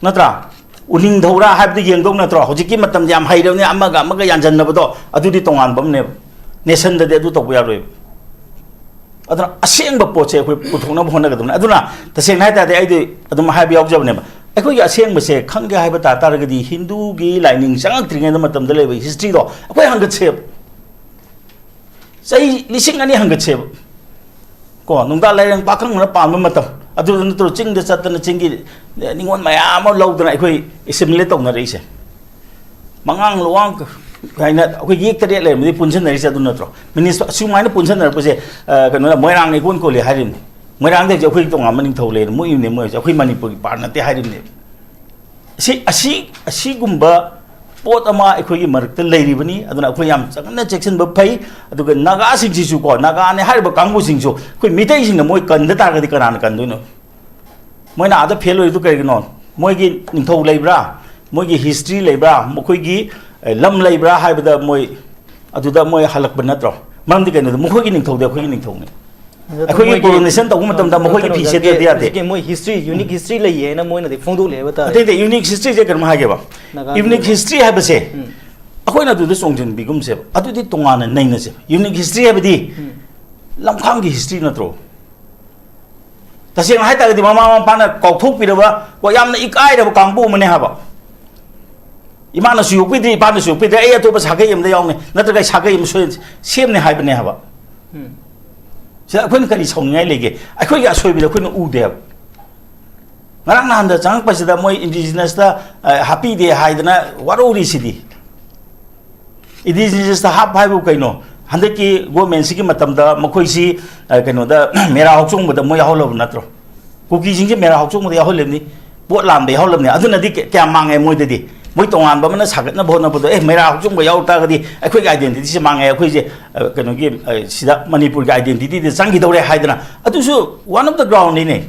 ꯅꯠꯇ꯭ꯔꯥ? ꯎꯅꯤꯡꯊꯧꯔꯥ ꯍꯥꯏꯕꯗꯨ ꯌꯦꯡꯗꯧ ꯅꯠꯇ꯭ꯔꯣ? ꯍꯧꯖꯤꯛꯀꯤ ꯃꯇꯝꯗꯤ ꯌꯥꯝ ꯍꯩꯔꯕꯅꯤ, ꯑꯃꯒ ꯑꯃꯒ ꯌꯥꯟꯖꯟꯅꯕꯗꯣ, ꯑꯗꯨꯗꯤ ꯇꯣꯉꯥꯟꯕ ꯑꯃꯅꯦꯕ꯫ ꯅꯦꯁꯟꯗꯗꯤ ꯑꯗꯨ ꯇꯧꯕ ꯌꯥꯔꯣꯏꯕ꯫ ꯑꯗꯨꯅ ꯑꯁꯦꯡꯕ ꯄꯣꯠꯁꯦ ꯑꯩꯈꯣꯏ ꯄꯨꯊꯣꯛꯅꯕ ꯍꯣꯠꯅꯒꯗꯕꯅꯤ꯫ ꯑꯗꯨꯅ ꯇꯁꯦꯡꯅ ꯍꯥꯏ ꯇꯥꯔꯗꯤ ꯑꯩꯗꯤ ꯑꯗꯨꯝ ꯍꯥꯏꯕ ꯌꯥꯎꯖꯕꯅꯦꯕ, ꯑꯩꯈꯣꯏꯒꯤ ꯑꯁꯦꯡꯕꯁꯦ ꯈꯪꯒꯦ ꯍꯥꯏꯕ ꯇꯥ ꯇꯥꯔꯒꯗꯤ ꯍꯤꯟꯗꯨꯒꯤ ꯂꯥꯏꯅꯤꯡ ꯆꯪꯉꯛꯇ꯭ꯔꯤꯉꯩꯗ ꯃꯇꯝꯗ ꯂꯩꯕ ꯍꯤꯁꯇ꯭ꯔꯤꯗꯣ ꯑꯩꯈꯣꯏ ꯍꯪꯒꯠꯁꯦꯕ꯫ ꯆꯍꯤ ꯂꯤꯁꯤꯡ ꯑꯅꯤ ꯍꯪꯒꯠꯁꯦꯕ꯫ ꯀꯣ, ꯅꯨꯡꯗꯥꯡ ꯂꯥꯏꯔꯦꯝ ꯄꯥꯈꯪꯕꯅ ꯄꯥꯟꯕ ꯃꯇꯝ, ꯑꯗꯨꯗ ꯅꯠꯇ꯭ꯔꯣ ꯆꯤꯡꯗ ꯆꯠꯇꯅ ꯆꯤꯡꯒꯤ ꯅꯤꯉꯣꯜ ꯃꯌꯥꯝ ꯑꯃ ꯂꯧꯗꯅ ꯑꯩꯈꯣꯏ ꯑꯦꯁꯤꯃꯤꯂꯦꯠ ꯇꯧꯅꯔꯛꯏꯁꯦ? ꯃꯉꯥꯡ ꯂꯨꯋꯥꯡ ꯍꯥꯏꯅ ꯑꯩꯈꯣꯏ ꯌꯦꯛ ꯇꯔꯦꯠ ꯂꯩꯔꯝꯕꯗꯤ ꯄꯨꯟꯁꯤꯟꯅꯔꯤꯁꯦ ꯑꯗꯨ ꯅꯠꯇ꯭ꯔꯣ? ꯃꯤꯅꯤꯁ-, ꯑꯁꯨꯃꯥꯏꯅ ꯄꯨꯟꯁꯤꯟꯅꯔꯛꯄꯁꯦ, ꯑ, ꯀꯩꯅꯣꯅ ꯃꯣꯏꯔꯥꯡꯅ ꯏꯀꯣꯟ ꯀꯣꯜꯂꯤ ꯍꯥꯏꯔꯤꯕꯅꯤ꯫ ꯃꯣꯏꯔꯥꯡꯗ ꯍꯧꯖꯤꯛ ꯑꯩꯈꯣꯏ ꯇꯣꯉꯥꯟꯕ ꯅꯤꯡꯊꯧ ꯂꯩꯔꯦ, ꯃꯣꯏ ꯏꯅꯦ, ꯃꯣꯏ ꯍꯧꯖꯤꯛ ꯑꯩꯈꯣꯏ ꯃꯅꯤꯄꯨꯔꯒꯤ ꯄꯥꯔꯠ ꯅꯠꯇꯦ ꯍꯥꯏꯔꯤꯕꯅꯦꯕ꯫ ꯁꯤ, ꯑꯁꯤ, ꯑꯁꯤꯒꯨꯝꯕ ꯄꯣꯠ ꯑꯃ ꯑꯩꯈꯣꯏꯒꯤ ꯃꯔꯛꯇ ꯂꯩꯔꯤꯕꯅꯤ꯫ ꯑꯗꯨꯅ ꯑꯩꯈꯣꯏ ꯌꯥꯝ ꯆꯪꯅ ꯆꯦꯛꯁꯤꯟꯕ ꯐꯩ꯫ ꯑꯗꯨꯒ ꯅꯥꯒꯥꯁꯤꯡꯁꯤꯁꯨꯀꯣ, ꯅꯥꯒꯥꯅꯦ ꯍꯥꯏꯔꯤꯕ ꯀꯥꯡꯕꯨꯁꯤꯡꯁꯨ ꯑꯩꯈꯣꯏ ꯃꯤꯇꯩꯁꯤꯡꯅ ꯃꯣꯏ ꯀꯟꯗ ꯇꯥꯔꯒꯗꯤ ꯀꯅꯥꯅ ꯀꯟꯗꯣꯏꯅꯣ? ꯃꯣꯏꯅ ꯑꯥꯗ ꯐꯦꯜ ꯑꯣꯏꯔꯤꯗꯨ ꯀꯔꯤꯒꯤꯅꯣ? ꯃꯣꯏꯒꯤ ꯅꯤꯡꯊꯧ ꯂꯩꯕ꯭ꯔꯥ? ꯃꯣꯏꯒꯤ ꯍꯤꯁꯇ꯭ꯔꯤ ꯂꯩꯕ꯭ꯔꯥ? ꯃꯈꯣꯏꯒꯤ, ꯑꯦ, ꯂꯝ ꯂꯩꯕ꯭ꯔꯥ ꯍꯥꯏꯕꯗ ꯃꯣꯏ ꯑꯗꯨꯗ ꯃꯣꯏ ꯍꯜꯂꯛꯄ ꯅꯠꯇ꯭ꯔꯣ? ꯃꯔꯝꯗꯤ ꯀꯩꯅꯣꯗ ꯃꯈꯣꯏꯒꯤ ꯅꯤꯡꯊꯧꯗꯤ ꯑꯩꯈꯣꯏꯒꯤ ꯅꯤꯡꯊꯧꯅꯤ꯫ ꯑꯗꯣ ꯑꯩꯈꯣꯏꯒꯤ ꯃꯣꯏꯒꯤ, ꯀꯣꯂꯣꯅꯦꯁꯟ ꯇꯧꯕ ꯃꯇꯝꯗ ꯑ, ꯃꯈꯣꯏꯒꯤ ꯐꯤ ꯀꯩꯅꯣꯗ ꯁꯦꯠꯇ꯭ꯔꯗꯤ ꯌꯥꯗꯦ꯫ ꯍꯧꯖꯤꯛꯀꯤ ꯃꯣꯏ ꯍꯤꯁꯇ꯭ꯔꯤ, ꯌꯨꯅꯤꯛ ꯍꯤꯁꯇ꯭ꯔꯤ ꯂꯩꯌꯦꯅ ꯃꯣꯏꯅꯗꯤ ꯐꯣꯡꯗꯣꯛꯂꯦ ꯍꯥꯏꯕ ꯇꯥꯔꯦ꯫ ꯑꯇꯩ ꯑꯇꯩ ꯌꯨꯅꯤꯛ ꯍꯤꯁꯇ꯭ꯔꯤꯁꯦ ꯀꯩꯅꯣꯝ ꯍꯥꯏꯒꯦꯕ꯫ ꯅꯥꯒꯥꯒꯤ ꯌꯨꯅꯤꯛ ꯑꯣꯏꯕ꯫ ꯍꯤꯁꯇ꯭ꯔꯤ ꯍꯥꯏꯕꯁꯦ ꯎꯝ꯫ ꯑꯩꯈꯣꯏꯅ ꯑꯗꯨꯗ ꯆꯣꯡꯁꯤꯟꯕꯤꯒꯨꯝꯁꯦꯕ꯫ ꯑꯗꯨꯗꯤ ꯇꯣꯉꯥꯟꯅ ꯅꯩꯅꯁꯦꯕ꯫ ꯌꯨꯅꯤꯛ ꯍꯤꯁꯇ꯭ꯔꯤ ꯍꯥꯏꯕꯗꯤ ꯎꯝ꯫ ꯂꯝꯈꯥꯡꯒꯤ ꯍꯤꯁꯇ꯭ꯔꯤ ꯅꯠꯇ꯭ꯔꯣ? ꯇꯁꯦꯡꯅ ꯍꯥꯏꯇꯥꯔꯒꯗꯤ ꯃꯃꯥ ꯃꯄꯥꯅ ꯀꯥꯎꯊꯣꯛꯄꯤꯔꯕ, ꯀꯣ, ꯌꯥꯝꯅ ꯏꯀꯥꯏꯔꯕ ꯀꯥꯡꯕꯨ ꯑꯃꯅꯦ ꯍꯥꯏꯕ꯫ ꯏꯃꯥꯅꯁꯨ ꯌꯣꯛꯄꯤꯗ꯭ꯔꯤ, ꯏꯄꯥꯅꯁꯨ ꯌꯣꯛꯄꯤꯗ꯭ꯔꯤ, ꯑꯩ ꯑꯇꯣꯞꯄ ꯁꯥꯒꯩ ꯑꯃꯗ ꯌꯥꯎꯅꯤ, ꯅꯠꯇ꯭ꯔꯒ ꯑꯩ ꯁꯥꯒꯩ ꯑꯃ ꯁꯣꯏ-, ꯁꯦꯝꯅꯤ ꯍꯥꯏꯕꯅꯦ ꯍꯥꯏꯕ꯫ ꯁꯤꯗ ꯑꯩꯈꯣꯏꯅ ꯀꯔꯤ ꯁꯥꯎꯅꯤꯡꯉꯥꯏ ꯂꯩꯒꯦ? ꯑꯩꯈꯣꯏꯒꯤ ꯑꯁꯣꯏꯕꯗ ꯑꯩꯈꯣꯏꯅ ꯎꯗꯦꯕ꯫ ꯉꯔꯥꯡ ꯅꯍꯥꯟꯗ ꯆꯪꯉꯛꯄꯁꯤꯗ ꯃꯣꯏ ꯏꯟꯗꯤꯖꯤꯅꯁꯇ, ꯑ, ꯍꯥꯞꯄꯤꯗꯦ ꯍꯥꯏꯗꯅ ꯋꯥꯔꯧꯔꯤꯁꯤꯗꯤ꯫ ꯏꯟꯗꯤꯖꯤꯅꯁꯇ ꯍꯥꯞ ꯍꯥꯏꯕꯨ ꯀꯩꯅꯣ? ꯍꯟꯗꯛꯀꯤ ꯒꯣꯔꯃꯦꯟꯁꯤꯒꯤ ꯃꯇꯝꯗ ꯃꯈꯣꯏꯁꯤ, ꯑ, ꯀꯩꯅꯣꯗ, ꯃꯦꯔꯥ ꯍꯧꯆꯣꯡꯕꯗ ꯃꯣꯏ ꯌꯥꯎꯍꯜꯂꯕ ꯅꯠꯇ꯭ꯔꯣ? ꯀꯨꯀꯤꯁꯤꯡꯁꯦ ꯃꯦꯔꯥ ꯍꯧꯆꯣꯡꯕꯗ ꯌꯥꯎꯍꯜꯂꯤꯕꯅꯤ, ꯄꯣꯠ ꯂꯥꯟꯕ ꯌꯥꯎꯍꯜꯂꯕꯅꯤ꯫ ꯑꯗꯨꯅꯗꯤ ꯀ-, ꯀꯌꯥꯝ ꯃꯥꯡꯉꯦ ꯃꯣꯏꯗꯗꯤ? ꯃꯣꯏ ꯇꯣꯉꯥꯟꯕ ꯑꯃꯅ ꯁꯥꯒꯠꯅꯕ ꯍꯣꯠꯅꯕꯗꯣ, "ꯑꯦ, ꯃꯦꯔꯥ ꯍꯧꯆꯣꯡꯕ ꯌꯥꯎ ꯇꯥꯔꯒꯗꯤ ꯑꯩꯈꯣꯏꯒꯤ identityꯁꯦ ꯃꯥꯡꯉꯦ, ꯑꯩꯈꯣꯏꯁꯦ, ꯑ, ꯀꯩꯅꯣꯒꯤ, ꯑ, ꯁꯤꯗ ꯃꯅꯤꯄꯨꯔꯒꯤ identityꯗ ꯆꯪꯈꯤꯗꯧꯔꯦ" ꯍꯥꯏꯗꯅ, ꯑꯗꯨꯁꯨ one of the groundꯅꯤꯅꯦ꯫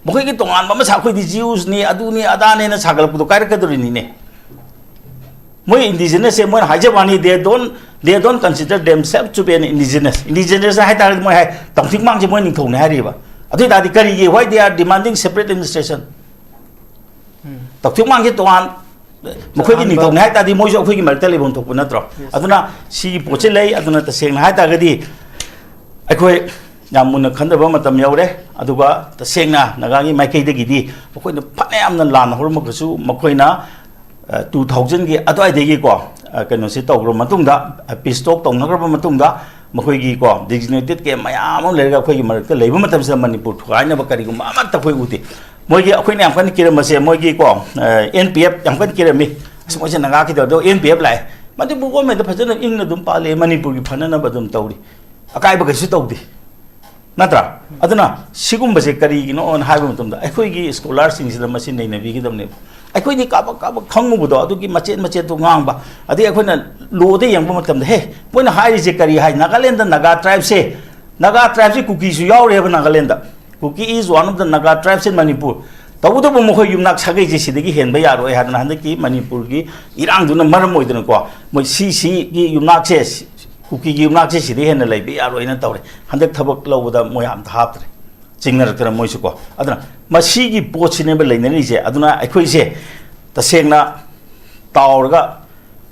ꯃꯈꯣꯏꯒꯤ ꯇꯣꯉꯥꯟꯕ ꯑꯃ ꯁꯥ-, "ꯑꯩꯈꯣꯏꯗꯤ Jewsꯅꯤ, ꯑꯗꯨꯅꯤ, ꯑꯗꯥꯅꯦꯅ" ꯁꯥꯒꯠꯂꯛꯄꯗꯣ ꯀꯥꯏꯔꯛꯀꯗꯧꯔꯤꯅꯤꯅꯦ꯫ ꯃꯣꯏ ꯏꯟꯗꯤꯖꯤꯅꯁꯁꯦ ꯃꯣꯏꯅ ꯍꯥꯏꯖꯕ ꯋꯥꯅꯤ, they don't, they don't consider themselves to be an indigenous. Indigenous ꯍꯥꯏ ꯇꯥꯔꯗꯤ ꯃꯣꯏ ꯍꯥꯏ, ꯇꯥꯎꯊꯤꯡꯃꯥꯡꯁꯦ ꯃꯣꯏ ꯅꯤꯡꯊꯧꯅꯦ ꯍꯥꯏꯔꯤꯕ꯫ ꯑꯗꯨ ꯑꯣꯏ ꯇꯥꯔꯗꯤ ꯀꯔꯤꯒꯤ, why they are demanding separate administration? ꯇꯥꯎꯊꯤꯡꯃꯥꯡꯁꯦ ꯇꯣꯉꯥꯟ, ꯃꯈꯣꯏꯒꯤ ꯑꯍꯥꯟꯕ ꯅꯤꯡꯊꯧꯅꯦ ꯍꯥꯏ ꯇꯥꯔꯗꯤ ꯃꯣꯏꯁꯨ ꯑꯩꯈꯣꯏꯒꯤ ꯃꯔꯛꯇ ꯂꯩꯐꯝ ꯊꯣꯛꯄ ꯅꯠꯇ꯭ꯔꯣ? Yes. ꯑꯗꯨꯅ ꯁꯤꯒꯤ ꯄꯣꯠꯁꯦ ꯂꯩ꯫ ꯑꯗꯨꯅ ꯇꯁꯦꯡꯅ ꯍꯥꯏ ꯇꯥꯔꯒꯗꯤ ꯑꯩꯈꯣꯏ ꯌꯥꯝ ꯃꯨꯟꯅ ꯈꯟꯗꯕ ꯃꯇꯝ ꯌꯧꯔꯦ꯫ ꯑꯗꯨꯒ ꯇꯁꯦꯡꯅ ꯅꯥꯒꯥꯒꯤ ꯃꯥꯏꯀꯩꯗꯒꯤꯗꯤ ꯑꯩꯈꯣꯏꯅ ꯐꯅꯌꯥꯝꯅ ꯂꯥꯟꯅ ꯍꯧꯔꯝꯃꯒꯁꯨ, ꯃꯈꯣꯏꯅ, ꯑ, two thousandꯒꯤ ꯑꯗꯨꯋꯥꯏꯗꯒꯤꯀꯣ, ꯑ, ꯀꯩꯅꯣꯁꯤ ꯇꯧꯈ꯭ꯔꯕ ꯃꯇꯨꯡꯗ, ꯑ, peace talk ꯇꯧꯅꯈ꯭ꯔꯕ ꯃꯇꯨꯡꯗ, ꯃꯈꯣꯏꯒꯤꯀꯣ designated camp ꯃꯌꯥꯝ ꯑꯃ ꯂꯩꯔꯒ ꯑꯩꯈꯣꯏꯒꯤ ꯃꯔꯛꯇ ꯂꯩꯕ ꯃꯇꯝꯁꯤꯗ ꯃꯅꯤꯄꯨꯔ ꯊꯨꯒꯥꯏꯅꯕ ꯀꯔꯤꯒꯨꯝꯕ ꯑꯃꯠꯇ ꯑꯩꯈꯣꯏ ꯎꯗꯦ꯫ ꯃꯣꯏꯒꯤ, ꯑꯩꯈꯣꯏꯅ ꯌꯥꯝ ꯀꯟꯅ ꯀꯤꯔꯝꯕꯁꯦ, ꯃꯣꯏꯒꯤꯀꯣ, ꯑ, N P F ꯌꯥꯝ ꯀꯟꯅ ꯀꯤꯔꯝꯃꯤ꯫ "ꯑꯁ, ꯃꯣꯏꯁꯦ ꯅꯥꯒꯥ ꯀꯩꯗꯧꯔꯗꯣ?" N P F ꯂꯥꯛꯑꯦ꯫ ꯃꯅꯤꯄꯨꯔ ꯒꯣꯔꯃꯦꯟꯗ ꯐꯖꯅ ꯏꯪꯅ ꯑꯗꯨꯝ ꯄꯥꯜꯂꯦ, ꯃꯅꯤꯄꯨꯔꯒꯤ ꯐꯅꯅꯕ ꯑꯗꯨꯝ ꯇꯧꯔꯤ, ꯑꯀꯥꯏꯕ ꯀꯩꯁꯨ ꯇꯧꯗꯦ, ꯅꯠꯇ꯭ꯔꯥ? ꯑꯗꯨꯅ ꯁꯤꯒꯨꯝꯕꯁꯦ ꯀꯔꯤꯒꯤꯅꯣꯅ ꯍꯥꯏꯕ ꯃꯇꯝꯗ, ꯑꯩꯈꯣꯏꯒꯤ ꯁ꯭ꯀꯣꯂꯥꯔꯁꯤꯡꯁꯤꯗ ꯃꯁꯤ ꯅꯩꯅꯕꯤꯒꯗꯕꯅꯦꯕ꯫ ꯑꯩꯈꯣꯏꯗꯤ ꯀꯥꯕꯛ ꯀꯥꯕꯛ ꯈꯪꯉꯨꯕꯗꯣ, ꯑꯗꯨꯒꯤ ꯃꯆꯦꯠ ꯃꯆꯦꯠꯇꯣ ꯉꯥꯡꯕ, ꯑꯗꯩ ꯑꯩꯈꯣꯏꯅ ꯂꯣꯗ ꯌꯦꯡꯕ ꯃꯇꯝꯗ, "ꯍꯦ, ꯃꯣꯏꯅ ꯍꯥꯏꯔꯤꯁꯦ ꯀꯔꯤ ꯍꯥꯏ? Nagaland Naga ꯇ꯭ꯔꯥꯏꯕꯁꯦ, Naga ꯇ꯭ꯔꯥꯏꯕꯁꯦ ꯀꯨꯀꯤꯁꯨ ꯌꯥꯎꯔꯦꯕ Nagaland. Kuki is one of the Naga tribes in Manipur꯫ ꯇꯧꯕꯇꯕꯨ ꯃꯈꯣꯏ ꯌꯨꯝꯅꯥꯛ ꯁꯥꯒꯩꯁꯦ ꯁꯤꯗꯒꯤ ꯍꯦꯟꯕ ꯌꯥꯔꯣꯏ" ꯍꯥꯏꯗꯅ ꯍꯟꯗꯛꯀꯤ ꯃꯅꯤꯄꯨꯔꯒꯤ ꯏꯔꯥꯡꯗꯨꯅ ꯃꯔꯝ ꯑꯣꯏꯗꯅꯀꯣ, ꯃꯣꯏ ꯁꯤ ꯁꯤꯒꯤ ꯌꯨꯝꯅꯥꯛꯁꯦ, ꯀꯨꯀꯤꯒꯤ ꯌꯨꯝꯅꯥꯛꯁꯦ ꯁꯤꯗꯒꯤ ꯍꯦꯟꯅ ꯂꯩꯕ ꯌꯥꯔꯣꯏꯅ ꯇꯧꯔꯦ꯫ ꯍꯟꯗꯛ ꯊꯕꯛ ꯂꯧꯕꯗ ꯃꯣꯏ ꯑꯝꯇ ꯍꯥꯞꯇ꯭ꯔꯦ, ꯆꯤꯡꯅꯔꯛꯇꯅ ꯃꯣꯏꯁꯨꯀꯣ꯫ ꯑꯗꯨꯅ ꯃꯁꯤꯒꯤ ꯄꯣꯠꯁꯤꯅꯦꯕ ꯂꯩꯅꯔꯤꯁꯦ꯫ ꯑꯗꯨꯅ ꯑꯩꯈꯣꯏꯁꯦ ꯇꯁꯦꯡꯅ ꯇꯥꯎꯔꯒ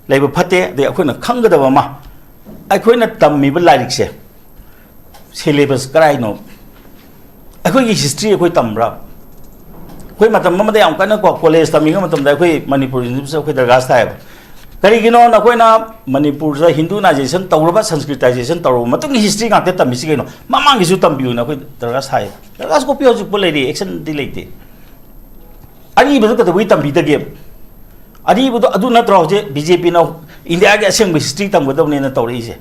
ꯂꯩꯕ ꯐꯠꯇꯦ꯫ ꯑꯗꯩ ꯑꯩꯈꯣꯏꯅ ꯈꯪꯒꯗꯕ ꯑꯃ, ꯑꯩꯈꯣꯏꯅ ꯇꯝꯃꯤꯕ ꯂꯥꯏꯔꯤꯛꯁꯦ syllabus ꯀꯔꯥꯏꯅꯣ? ꯑꯩꯈꯣꯏꯒꯤ history ꯑꯩꯈꯣꯏ ꯇꯝꯕ꯭ꯔꯥ? ꯑꯩꯈꯣꯏ ꯃꯇꯝ ꯑꯃꯗ ꯌꯥꯝ ꯀꯟꯅ ꯀꯣ, ꯀꯣꯂꯦꯖ ꯇꯝꯃꯤꯉꯩ ꯃꯇꯝꯗ ꯑꯩꯈꯣꯏ ꯃꯅꯤꯄꯨꯔ ꯌꯨꯅꯤꯚꯔꯁꯤꯇꯤ ꯑꯩꯈꯣꯏ ꯗꯔꯀꯥꯔ ꯁꯥꯏꯌꯦꯕ꯫ ꯀꯔꯤꯒꯤꯅꯣ ꯅꯈꯣꯏꯅ ꯃꯅꯤꯄꯨꯔꯗ ꯍꯤꯟꯗꯨꯅꯥꯏꯖꯦꯁꯟ ꯇꯧꯔꯕ, ꯁꯪꯁꯀ꯭ꯔꯤꯇꯥꯏꯖꯦꯁꯟ ꯇꯧꯔꯕ ꯃꯇꯨꯡꯒꯤ ꯍꯤꯁꯇ꯭ꯔꯤ ꯉꯥꯛꯇ ꯇꯝꯃꯤꯁꯤ ꯀꯩꯅꯣ? ꯃꯃꯥꯡꯒꯤꯁꯨ ꯇꯝꯕꯤꯌꯨꯅ ꯑꯩꯈꯣꯏ ꯗꯔꯀꯥꯔ ꯁꯥꯏꯌꯦꯕ꯫ ꯗꯔꯀꯥꯔ ꯀꯣꯄꯤ ꯍꯧꯖꯤꯛꯄꯨ ꯂꯩꯔꯤ, ꯑꯦꯛꯁꯟꯗꯤ ꯂꯩꯇꯦ꯫ ꯑꯔꯤꯕꯗꯨ ꯀꯩꯗꯧꯕꯩ ꯇꯝꯕꯤꯗꯒꯦ? ꯑꯔꯤꯕꯗꯣ ꯑꯗꯨ ꯅꯠꯇ꯭ꯔꯣ ꯍꯧꯖꯤꯛ ꯕꯤ ꯖꯦ ꯄꯤꯅ ꯏꯟꯗꯤꯌꯥꯒꯤ ꯑꯁꯦꯡꯕ ꯍꯤꯁꯇ꯭ꯔꯤ ꯇꯝꯒꯗꯕꯅꯦꯅ ꯇꯧꯔꯛꯏꯁꯦ?